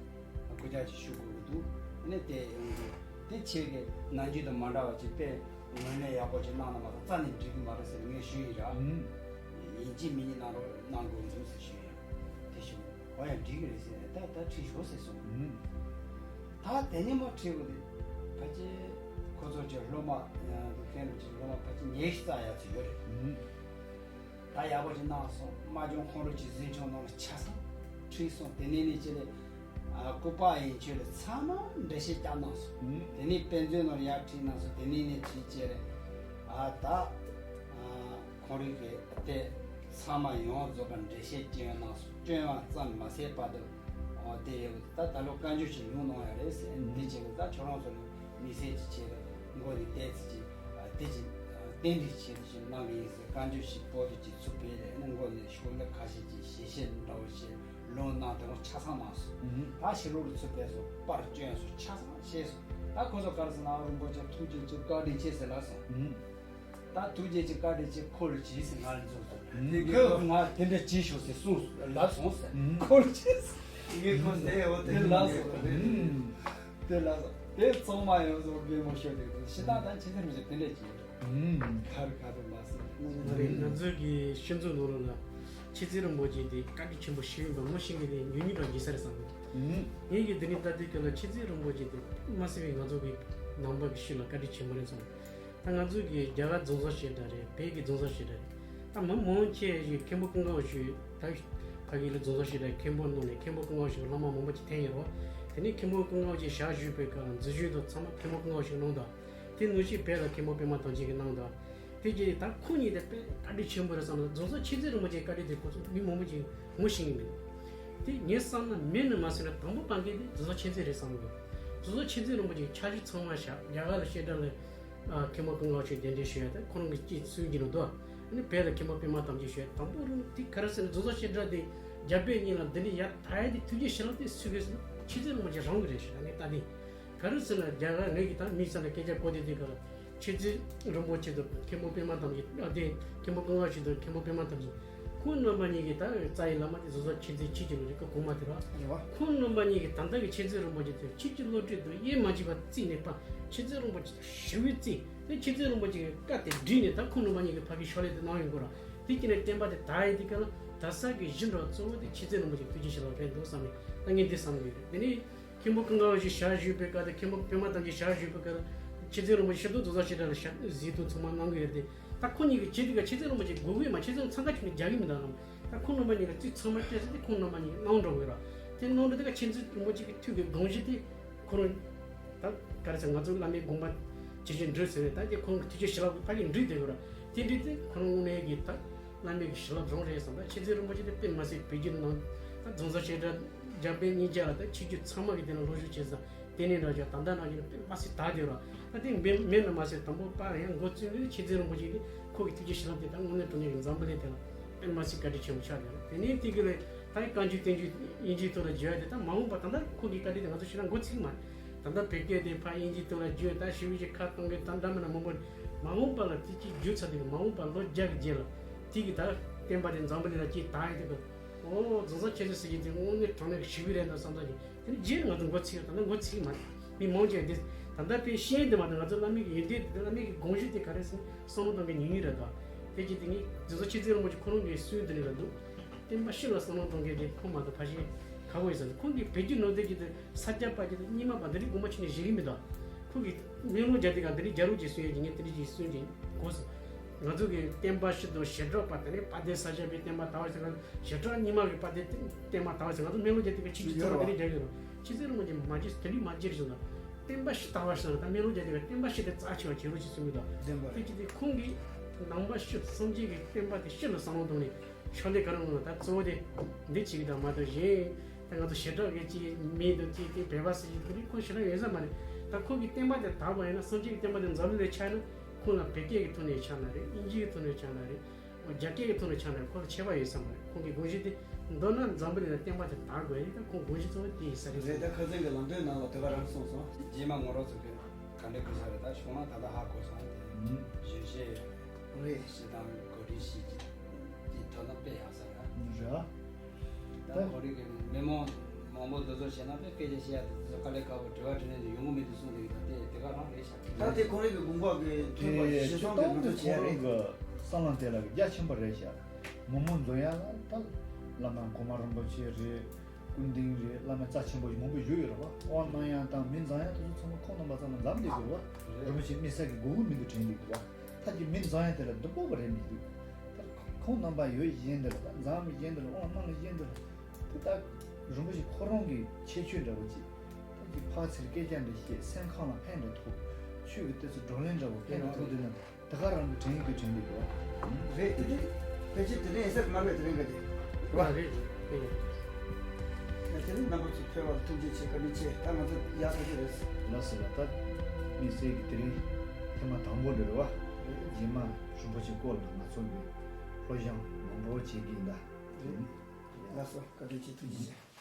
སྐུ་ཕྱག་ཅིག་ཞུ་དགོས་ཀྱི་འདུག་ཨ་ནི་དེ་ཡོང་དུས་དེ་ཁྱེད་ཀྱི་ནམ་རྒྱུན་དང་མ་འདྲ་བ་ཅིག་དཔེ་ངོས་ལེན་ཡག་པོ་ཅིག་གནང་ན་མ་གཏོགས་རྩ་ནས་འགྲིག་གི་མ་རེད་ཟེར་ངས་ཞུས་ཡིན་ར། ཨུམ། ཡིན་གཅིག་མིན་གཉིས་གནང་རོགས་གནང་དགོས་འདུག་ཟེར་ཞུས་ཡིན། དེ་ཞུ་འོ་ཡང་འགྲིག་གི་རེད་ཟེར། ད་ད་ཁྲིད་ཤོག་ཟེར་གསུངས། ཨུམ། ད་དེ་ནས་མ་ཁྲིད་དགོས་དེ་ཕལ་ཆེར་ཁོ་ཚོ་ཅིག་སློབ་མ་ཡང་དུ་མཁན་རིན་པོ་ཆེ་སློབ་མ་ཕལ་ཆེར་ཉི་ཤུ་རྩ་ཡར་ཚོད་ཡོད་རེད། ཨུམ། ད་ཡག་པོ་ཅིག་གནང་སོང་། སྨྲ་བརྗོད་ཁོང་ཁྲོ་ཅིག་འཛིན་སྐྱོང་ནང་ལ་ཆ་ཚང་ཁྲིད་སོང་། དེ་ནས་ནི་ཅི་ལས་ཨ་སྐུ་པར་ཡིན་ཆོས་ལ་ཚང་མ་འགྲེལ་བཤད་བརྒྱབ་གནང་སོང་། ཨུམ། དེ་ནས་དཔེ་མཛོད་ནང་ལ་ཡར་ཁྲིད་གནང་སོང་། དེ་ནས་ནི་ཁྲིད་ཅི་ལས་ཨ་ད་ཨ་ཁོང་རང་གི་དེ་ཚང་མ་ཡོངས་རྫོགས་པ་འགྲེལ་བཤད་བསྐྱོན་གནང་སོང་། བསྐྱོན་པ་ཙམ་མ་ཟད་བར་དུ་ཨ་དེ་ཡོད་ད་ད་ལོ་བཀའ་འགྱུར་ཅིག་ལུང་གནང་ཡ་རེད་ཟེར། ཨུམ། འདི་བྱས་ནས་ད་ཁྱོད་རང་ཚོ་ལ་དམིགས་བསལ་གྱི་ཆེད་དུ་མགོ་ནས་བལྟས་ཚེ་ཅིག་ཨ་དེ་ཅིག་ཏན་ཏིག་ཆེད་དུ་ཞིག་གནང་གི་ཡིན་ཟེར། བཀའ་འགྱུར་ཞིག་པོ་ཏི་ཅིག་ཚུར་ཕུལ་ཏེ་ཨ་ནི་མགོ་ནས་ཤོག་ལྷེ་ཁ་ཤས་ཅིག་ཞལ་བཞེས་འདྲ་བོ་བྱས་ལུང་གནང་དེ་མོ་ཆ་ཚང་གནང་སོང་། ཨུམ། ད་ཕྱི་ལོགས་ལ་ཚུར་ཕེབས་སོང་། པར་བསྐྱོན་སོང་། ཆ་ཚང་བཤད་སོང་། ད་ཁོ་ཚོ་ག་རེ་ཟེར་ན་རིན་པོ་ཆེ་ཐུགས་རྗེ་ཆེ་བཀའ་དྲིན་ཆེ་ཟེར་ལབ་སོང་། ཨུམ། ད་ཐུགས་རྗེ་ཆེ་བཀའ་དྲིན་ཆེ་ཁོ་ལ་གྱིས་ཟེར་ང་ལ་འཛུལ་སོང་། ཨུམ། ཁོས་ང་དེ་འདྲ་གྱིས་ཤོག་ཟེར་གསུངས་ལབ་སོང་ཟེར། ཨུམ། ཁོ་ལ་གྱིས་ཟེར། ངས་ཁོ་ཟེར་ཡོད་དེ་ལབ་སོང་། ཨུམ། དེ་ལ་དེ་གཙང་མ་ཡོངས་རྫོགས་རྒན་མོ་ཤོད་དེ་ཤི་ད་ད་ཁྱེད་ཚོ་མི་ཚོ་དེ་འདྲ་བྱེད། ཨུམ། ཁར་ཁ་དུ་མ་སོང་། ང་རེད། ང་ཚོའི་གི་ཤིང་འཛུགས་ནོར་ལ་མཁྱེན་བརྩེ་རིན་པོ་ཆེ་དེ་བཀའ་དྲིན་ཆེན་པོ་ཞིག་ཡིན་པ་ངོ་ཤེས་མཁན་དེ་ཉུང་ཉུང་འདྲ་བྱེད་ས་རེད་བསམ་གི། ཨུམ། ངས་གི་དེ་ནི་ད་ལྟའི་སྐབས་ལ་མཁྱེན་བརྩེ་རིན་པོ་ཆེ་དེ་མ་སྲིད་པའི་ང་ཚོ་གི་ནང་པ་གི་ཤིང་ལ་བཀའ་དྲིན་ཆེན་པོ་རེད་བསམ། ད་ང་ཚོ་གི་རྒྱ་གར་རྫོང་སར་བཤད་གྲྭ་རེད། བོད་ཀྱི་རྫོང་སར་བཤད་གྲྭ་རེད། ད་མི་མང་ཆེ་ཞིག་མཁན་པོ་ཀུན་དགའ་བོ་ཞིག་ད་ཕ་གི་ལ་རྫོང་སར་བཤད་གྲྭ་མཁན་པོ་གནང་ནས་མཁན་པོ་ཀུན་དགའ་བོ་ཞིག་བླ་མ་མང་པོ་ཅིག་འཐེན་ཡོད་རེད་བ། དེ་ནས་མཁན་པོ་ཀུན་དགའ་བོ་ཞིག་ཞལ་བཞུགས་པའི་སྐབས་འཛིན་སྐྱོང་དང་ཚང་མ་མཁན་པོ་ཀུན་དགའ་བོ་ཞིག་གནང་དང་། དེ་ནང་བཞིན་བོད་ལ་མཁན་པོ་པདྨ་དམ་ཅན་གྱིས་གནང་དང་། དེ་རྗེས་ད་ཁོང་གཉིས་དེ་དཔེ་བཀའ་དྲིན་ཆེན་པོ་རེད་བསམ་ལ། རྫོང་སར་མཁྱེན་བརྩེ་རིན་པོ་ཆེའི་བཀའ་དྲིན་དེ་ཁོ་ཚོ་མི་མང་པོ་ཅིག་ངོ་ཤེས་ཀྱི་མེད། དེ་ངས་བསམ་ན་མེད་ནི་མ་ཟེར་ན་དང་པོ་པ་མཁན་དེ་རྫོང་སར་མཁྱེན་བརྩེ་རེད་བསམ་གི། རྫོང་སར་མཁྱེན་བརྩེ་རིན་པོ་ཆེའི་འཆར་གཞི་ཚང་མ་བཞག་རྒྱ་གར་ལ་བཤད་གྲྭ་ལ་ཨ་མཁན་པོ་ཀུན་དགའ་བོ་ཞིག་གདན་འདྲེན་ཞུ་ཡ་དེ་ཁོ་རང་གི་སྤྱི་ཚུལ་གྱི་ནང་དུ། ཨ་ནི་བོད་ལ་མཁན་པོ་པདྨ་དམ་ཅན་ཞུ་ཡ་དང་པོ་རང་དེ་ག་རེ་ཟེར་ན་རྫོང་སར་བཤད་གྲྭ་དེ་རྒྱ་བོད་གཉིས་ལ་འདི་ནས་ཡར་དར་ཡ་དེ་ཐུགས་རྗེ་ཞེ་དྲག་དེ་སུ་གིས་ཟེར་ན་མཁྱེན་བརྩེ་རིན་པོ་ཆེ་རང་གི་རེད་ཞུ་ད་ངས་ལྟ་དེ། ག་རེ་ཟེར་ན་རྒྱ་གར་ངེད་ཀྱི་ད་མི་ས་ལ་སྐད་ཆ་གོ་དེ་དེ་ག་ལ་མཁྱེན་བརྩེ་རིན་པོ་ཆེ་དང་མཁན་པོ་པདྨ་དམ་ཅན་ཨ་དེ་མཁན་པོ་ཀུན་དགའ་བོ་ཞིག་དང་མཁན་པོ་པདྨ་དམ་ཅན། ཁོང་རྣམ་པ་གཉིས་ཀྱིས་ད་རྩ་བའི་བླ་མ་དེ་རྫོང་སར་མཁྱེན་བརྩེ་ཆོས་ཀྱི་བློ་གྲོས་སྐབས་གོང་མ་དེ་རེད་བ། རེད་བ། ཁོང་རྣམ་པ་གཉིས་ཀྱིས་ད་ལྟ་གི་མཁྱེན་བརྩེ་རིན་པོ་ཆེ་དེ་ཆོས་ཀྱི་བློ་གྲོས་དང་དབྱེར་མ་མཆིས་པ་རྩིས་ནས་པ་མཁྱེན་བརྩེ་རིན་པོ་ཆེ་དང་ཞི་བའི་རྩིས་དེ་མཁྱེན་བརྩེ་རིན་པོ་ཆེ་གི་བཀའ་དེ་བསྒྲིགས་ནས་ད་ཁོང་རྣམ་པ་གཉིས་ཀྱིས་ཕ་གིའི་ཕྱག་ལས་དེ་གནང་ཡོང་གི་རེད། དེ་སྐྱེས་ནས་བསྟན་པ་དེ་དར་ཡས་དེ་ག་ལ་དར་ས་གི་གཞི་འདྲ་བ་གཙོ་བོ་དེ་མཁྱེན་བརྩེ་རིན་པོ་ཆེ་ཐུགས་རྗེ་ཆེ་ལ་ཕན་འདུག་བསམ་ནས་ད་ངས་འདི་བསམ་གི་ཡོད་རེད། དེ་ནས། མཁན་པོ་ཀུན་དགའ་བོ་ཞིག་ཞལ་བཞུགས་པའི་སྐབས་དང་མཁན་པོ་པདྨ་དམ་ཅན་ཞལ་བཞུགས་པའི་སྐབས་དང་མཁྱེན་བརྩེ་རིན་པོ་ཆེ་ཞབས་ཏོག་རྫོང་སར་བཤད་གྲྭ་ལ་ཞལ་གཟིགས་ཐོག་ཚང་མ་གནང་གི་ཡོད་དེ། ད་ཁོ་གཉིས་ཀྱི་བྱེད་དུས་ཀ་མཁྱེན་བརྩེ་རིན་པོ་ཆེ་དགོས་ཀྱི་མ་མཁྱེན་བརྩེ་ཚང་ཀ་ཅིག་ནས་རྒྱག་གི་མི་འདུག་ལ། ད་ཁོང་རྣམ་པ་གཉིས་ཀ་རྩིས་ཚང་མ་སྤྲད་ཟེར་ཏེ་ཁོང་རྣམ་པ་གཉིས་གནང་འགྲོ་གི་ར། དེ་གནང་འགྲོ་དེ་ཀ་མཁྱེན་བརྩེ་རིན་པོ་ཆེ་གི་ཐུགས་ཀྱི་དགོངས་གཞི་དེ་ཁོ་རང་ད་ག་རེ་ཟེར། ང་ཚོ་བླ་མའི་དགོངས་པ་ཇི་བཞིན་འགྲུབ་ཟེར་བས། ད་དེ་ཁོང་གི་ཐུགས་ཀྱི་བྱིན་རླབས་ཕ་གིར་འགྲུབ་བསྡད་ཡོད་ར། དེ་འགྲུབ་དེ་ཁོ་རང་དངོས་གནས་ཀྱི་ད་བླ་མའི་གི་བྱིན་རླབས་རང་རེད་བསམ། ད་མཁྱེན་བརྩེ་རིན་པོ་ཆེ་དེ་དཔེ་མ་སྲིད་བོད་བརྒྱུད་ནང་ད་རྫོང་གསར་བཤད་གྲྭ་འཇམ་དཔལ་གཉིས་ཆ་ལ་ད་ཆོས་བརྒྱུད་ཚང་མ་གི་དེ་ལ་སློབ་སྦྱོང་བྱས་ཙང་། དེ་ནས་འདྲ་བྱ་ད་ལྟ་ནང་བཞིན་དཔེ་མ་སྲིད་དར་དེ་ར། ད་དེ་མེད་མེད་ན་མ་ཟད་དང་པོ་པ་ཡང་འགོ་བཙུགས་ནས་མཁྱེན་བརྩེ་རིན་པོ་ཆེ་གིས་ཁོ་གི་ཐུགས་རྗེ་བྱིན་རླབས་དེ་ད་དངོས་གནས་དྲང་གནས་ཀྱི་འཛམ་བུ་གླིང་དེ་ལ་དཔེ་མ་སྲིད་བཀའ་དྲིན་ཆེན་པོ་ཆགས་དེ་ར། དེ་ནས་དེ་གི་ལས་ད་ཡི་བཀའ་འགྱུར་བསྟན་འགྱུར་དབྱིན་ཇིའི་ཐོག་ལ་བརྗོད་ཡ་དེ་ད་མ་འོངས་པ་ད་ལྟ་ཁོ་གི་བཀའ་དྲིན་དེ་ང་ཚོ་ཕྱི་ནང་མགོ་ཚིག་མ་རེད། ད་ལྟ་བོད་སྐད་དེ་ཕར་དབྱིན་ཇིའི་ཐོག་ལ་བརྗོད་ད་ཞིབ་ཞིབ་ཁ་གཏོང་གི་ད་འདྲ་མི་འདྲ་མང་པོ་རེད། མ་འོངས་པ་ལ་དེ་གཅིག་བརྗོད་ཚར་དེ་གི་མ་འོངས་པ་ལོ་བརྒྱ་གི་རྗེས་ལ་དེ་གི་ད་བསྟན་པ་དེ་འཛམ་བུ་གླིང་ལ་གཅིག་དར་ཡ་དེ་གི་ཨོ་རྫོང་གསར་མཁྱེན་བརྩེ་ཟེར་གྱི་དེ་དངོས་གནས་དྲང་གནས་ཞེ་པོ་རེད་འདུག་བསམ་ད་ཀྱི། དེ་ནི་རྗེས་ང་ཚོ་མགོ་ཚིག་ད་ལྟ་མགོ་ཚིག་མ་རེད། མི་མང་ཆེ་བ་འདི་ད་ལྟ་དཔེ་ཤེས་ཡོན་དེ་མ་གཏོགས་ང་ཚོ་བླ་མའི་གི་ཡོན་ཏན་དེ་བླ་མའི་གི་དགོངས་གཞི་དེ་ག་རེ་ཟེར་ན་བསམ་བློ་གཏོང་མཁན་ཉུང་ཉུང་རེད་དོ། དེ་གཅིག་དེ་ངས་རྫོང་གསར་མཁྱེན་བརྩེ་རིན་པོ་ཆེ་ཁོ་རང་གི་སྲོལ་དེ་ནས་རེད་འདུག་བསྟན་པ་སྤྱི་ལ་བསམ་བློ་གཏོང་མཁན་དེ་ཁོ་མ་གཏོགས་ཕལ་ཆེར་ཁག་པོ་ཡོད་ས་རེད། ཁོང་གིས་བོད་བརྒྱུད་ནང་བསྟན་གྱི་དེ་ས་སྐྱ་པ་གི་དེ་རྙིང་མ་པ་འདི་རིགས་དགོངས་པ་ཆེ་ནས་བཞེས་ཀྱི་མི་འདུག་ཁོང་གིས་སྨོན་ལམ་རྒྱག་དུས་ག་འདི་རིགས་རྒྱལ་རབས་ཀྱི་སྲོལ་ཡོད་ཀྱི་ངས་དེ་འདྲ་ཅིག་སྲོལ་ཅིག་གོ་སོང་། ང་ཚོ་གི་བསྟན་པ་སྤྱི་དང་བྱེ་བྲག་པ་དེ་ནས་དཔལ་ལྡན་ས་སྐྱ་པའི་བསྟན་པ་དར་བ་ཟེར་ག་བྱེ་བྲག་རྙིང་མ་གི་དཔལ་ལྡན་བསྟན་པ་དར་བ་ཟེར་ང་ཚོ་སྨོན་ལམ་རྒྱག་དུས་ག་ཆིག་ཆིག་ཚང་མ་དེ་འདྲ་རྒྱག་ཡོད་རེད། ཆི་ཟེར་མ་རྒྱག་མ་རྒྱག་དེ་འདྲ་མ་རྒྱག་རེད་ཟེར་ན། བསྟན་པ་སྤྱི་དར་བ་ཟེར་ན་ད་སྨོན་ལམ་རྒྱག་དུས་ག་བསྟན་པ་སྤྱི་དེ་རྩ་ཆེ་བ་བྱེད་རོགས་ཅེས་གསུང་གི་འདུག་བདེན་པ་རེད། དེ་གཅིག་དེ་ཁོང་གིས་ནང་པ་སྤྱི་སངས་རྒྱས་ཀྱི་བསྟན་པ་དེ་སྤྱི་ལ་བསམ་བློ་གཏོང་ནས་ཕྱག་ལས་ག་རེ་གནང་ན་ད་གཙོ་བོ་དེ་འདི་བྱེད་ཀྱི་འདུག་མ་གཏོགས་གཞན་ད་ང་ཚོ་བྱེ་བྲག་གི་ཅིག་མི་འདུག་ཅིག་དེ་བོད་པ་ཟེར་གྱི་དེ་རིགས་ཁོང་ཞེ་དྲག་ཡོད་ས་མ་རེད། ད་ཁོང་གིས་བསྟན་པ་དེ་དར་བ་ཡིན་ན་སངས་རྒྱས་ཀྱི་བསྟན་པ་དེ་འཛམ་གླིང་ལ་ཁྱབ་ན་ཁོང་ལ་བོད་སྐད་ཀྱི་ཐོག་ནས་ཁྱབ་ན་རེད། དབྱིན་ཇིའི་ཐོག་ནས་ཁྱབ་ན་རེད། རྒྱ་སྐད་ཀྱི་ཐོག་ནས་ཁྱབ་ན་ཁོང་ལ་ཁྱད་པར་ཡོད་ས་མ་རེད། ཁོང་གི་དགོངས་གཞི་དེ་མདོར་ན་འཛམ་བུ་གླིང་ལ་བསྟན་པ་དེ་དར་དགོས་ཡིན་ད་ཁོང་དགོངས་གཞི་གཙོ་བོ་དེ་ཡིན་ས་རེད། རེད། ད་ཁ་སང་གི་ལམ་སྟོན་ནང་ལ་དེ་ག་རང་གསུངས་སོང་། རྗེས་མ་ངོ་རོགས་ཚོ་གི་ག་འདྲ་དགོས་ས་རེད། ད་གཞུང་ལ་ད་ལྟ་ཧ་གོ་སོང་དེ་ཞུ་ཤེས་ཡོད་རེད། ཞེ་དང་གོ་སྒྲིག་ཞིག་གི་དེ་དོ་སྣང་དཔེ་ཡག་ས་རེད། རེད། ད་ད་ཁོ་རང་གི་མི་མང་མང་པོ་འདུ་འཛོམས་བྱས་ན་དཔེ་སྐད་ཆ་བཤད་ཡ་དེ་ཚོ་དཀའ་ལས་ཁག་པོ་དྲི་བ་དྲིས་ལན་དེ་ཡོང་གི་མེད་དུ་གསུངས་དེ་གི་ད་དེ་དེ་ག་རང་རེད་ཤག་ད་དེ་ཁོང་རང་གི་དགོངས་པ་གི་ཐོན་པ་དེ་ཞེ་སོང་གི་ང་ཚོ་བྱས་རེད། ཁོང་རང་གི་བསམ་བློ་དེ་ལ་རྒྱ་ཆེན་པོ་རེད་ཤག་མི་མང་འཛོམས་ཡ་ལ་ད་བླ་མ་གོང་མ་རིན་པོ་ཆེ་རེད། སྐུ་མདུན་རེད། བླ་མ་རྩ་ཆེན་པོ་མང་པོ་བཞུགས་ཡོད་རེད་བ། དབང་གནང་ཡ་དང་མི་འཛོམས་ཡ་དེ་ཚོ་ཚང་མ་ཁོང་རྣམ་པ་ཚང་མ་འཛོམས་བསྡད་ཡོད་རེད་བ། རིན་པོ་ཆེ་དམིགས་བསལ་གྱི་དགོས་མཁོ་མི་འདུག་དྲན་གྱི་འདུག་བ། ད་ཀྱི་མི་འཛོམས་ཡ་དེ་ལ་སྡུག་པོ་རེད་མི་འདུག་ད་ཁོང་རྣམ་པ་ཡོད་བཞིན་དེ་ལ་ད་འཛོམས་བཞིན་དེ་ལ་དབང་གནང་བཞིན་དེ་ལ་དེ་ད་རིན་པོ་ཆེ་ཁོ་རང་གི་ཁྱད་ཆོས་འདྲ་བོ་ཅིག་ད་ཀྱི་ཕར་ཚུར་སྐད་ཆ་འདྲ་བཤད་སེམས་ཁམས་ལ་ཕན་འདྲ་ཐོགས། ཆོས་ཀྱི་ལྟས་ཚུལ་བགྲོ་གླེང་འདྲ་བོ་ཕན་འདྲ་ཐོགས་དུས་ན། དེ་ག་རང་གི་དྲན་གྱི་དྲན་གྱི་འདུག་རེད། དེ་དེ་ཕལ་ཆེར་དེ་རིང་ཨེ་སར་མ་རེད། དེ་རིང་ག་དེ་རེད་བ། རེད་རེད། ཡ་དེ་རིང་རྣམ་པ་ཚོ་ཕེབས་པར་ཐུགས་རྗེ་ཆེ། བཀའ་དྲིན་ཆེ། ད་ང་ཚོ་ཡག་ག་དེ་རེད། ལགས་སོ་ལགས། ད་དམིགས་བསལ་གྱི་དེ་རིང་ཐེངས་མ་དང་པོ་རེད་བ། རྗེས་མ་རིན་པོ་ཆེ་སྐོར་ལ་ང་ཚོ་གི་སློབ་སྦྱོང་མང་པོ་བྱེད་ཀྱི་ཡིན་ད། རེད། ལགས་སོ། བཀའ་དྲིན་ཆེ། ཐུགས་རྗེ་ཆེ།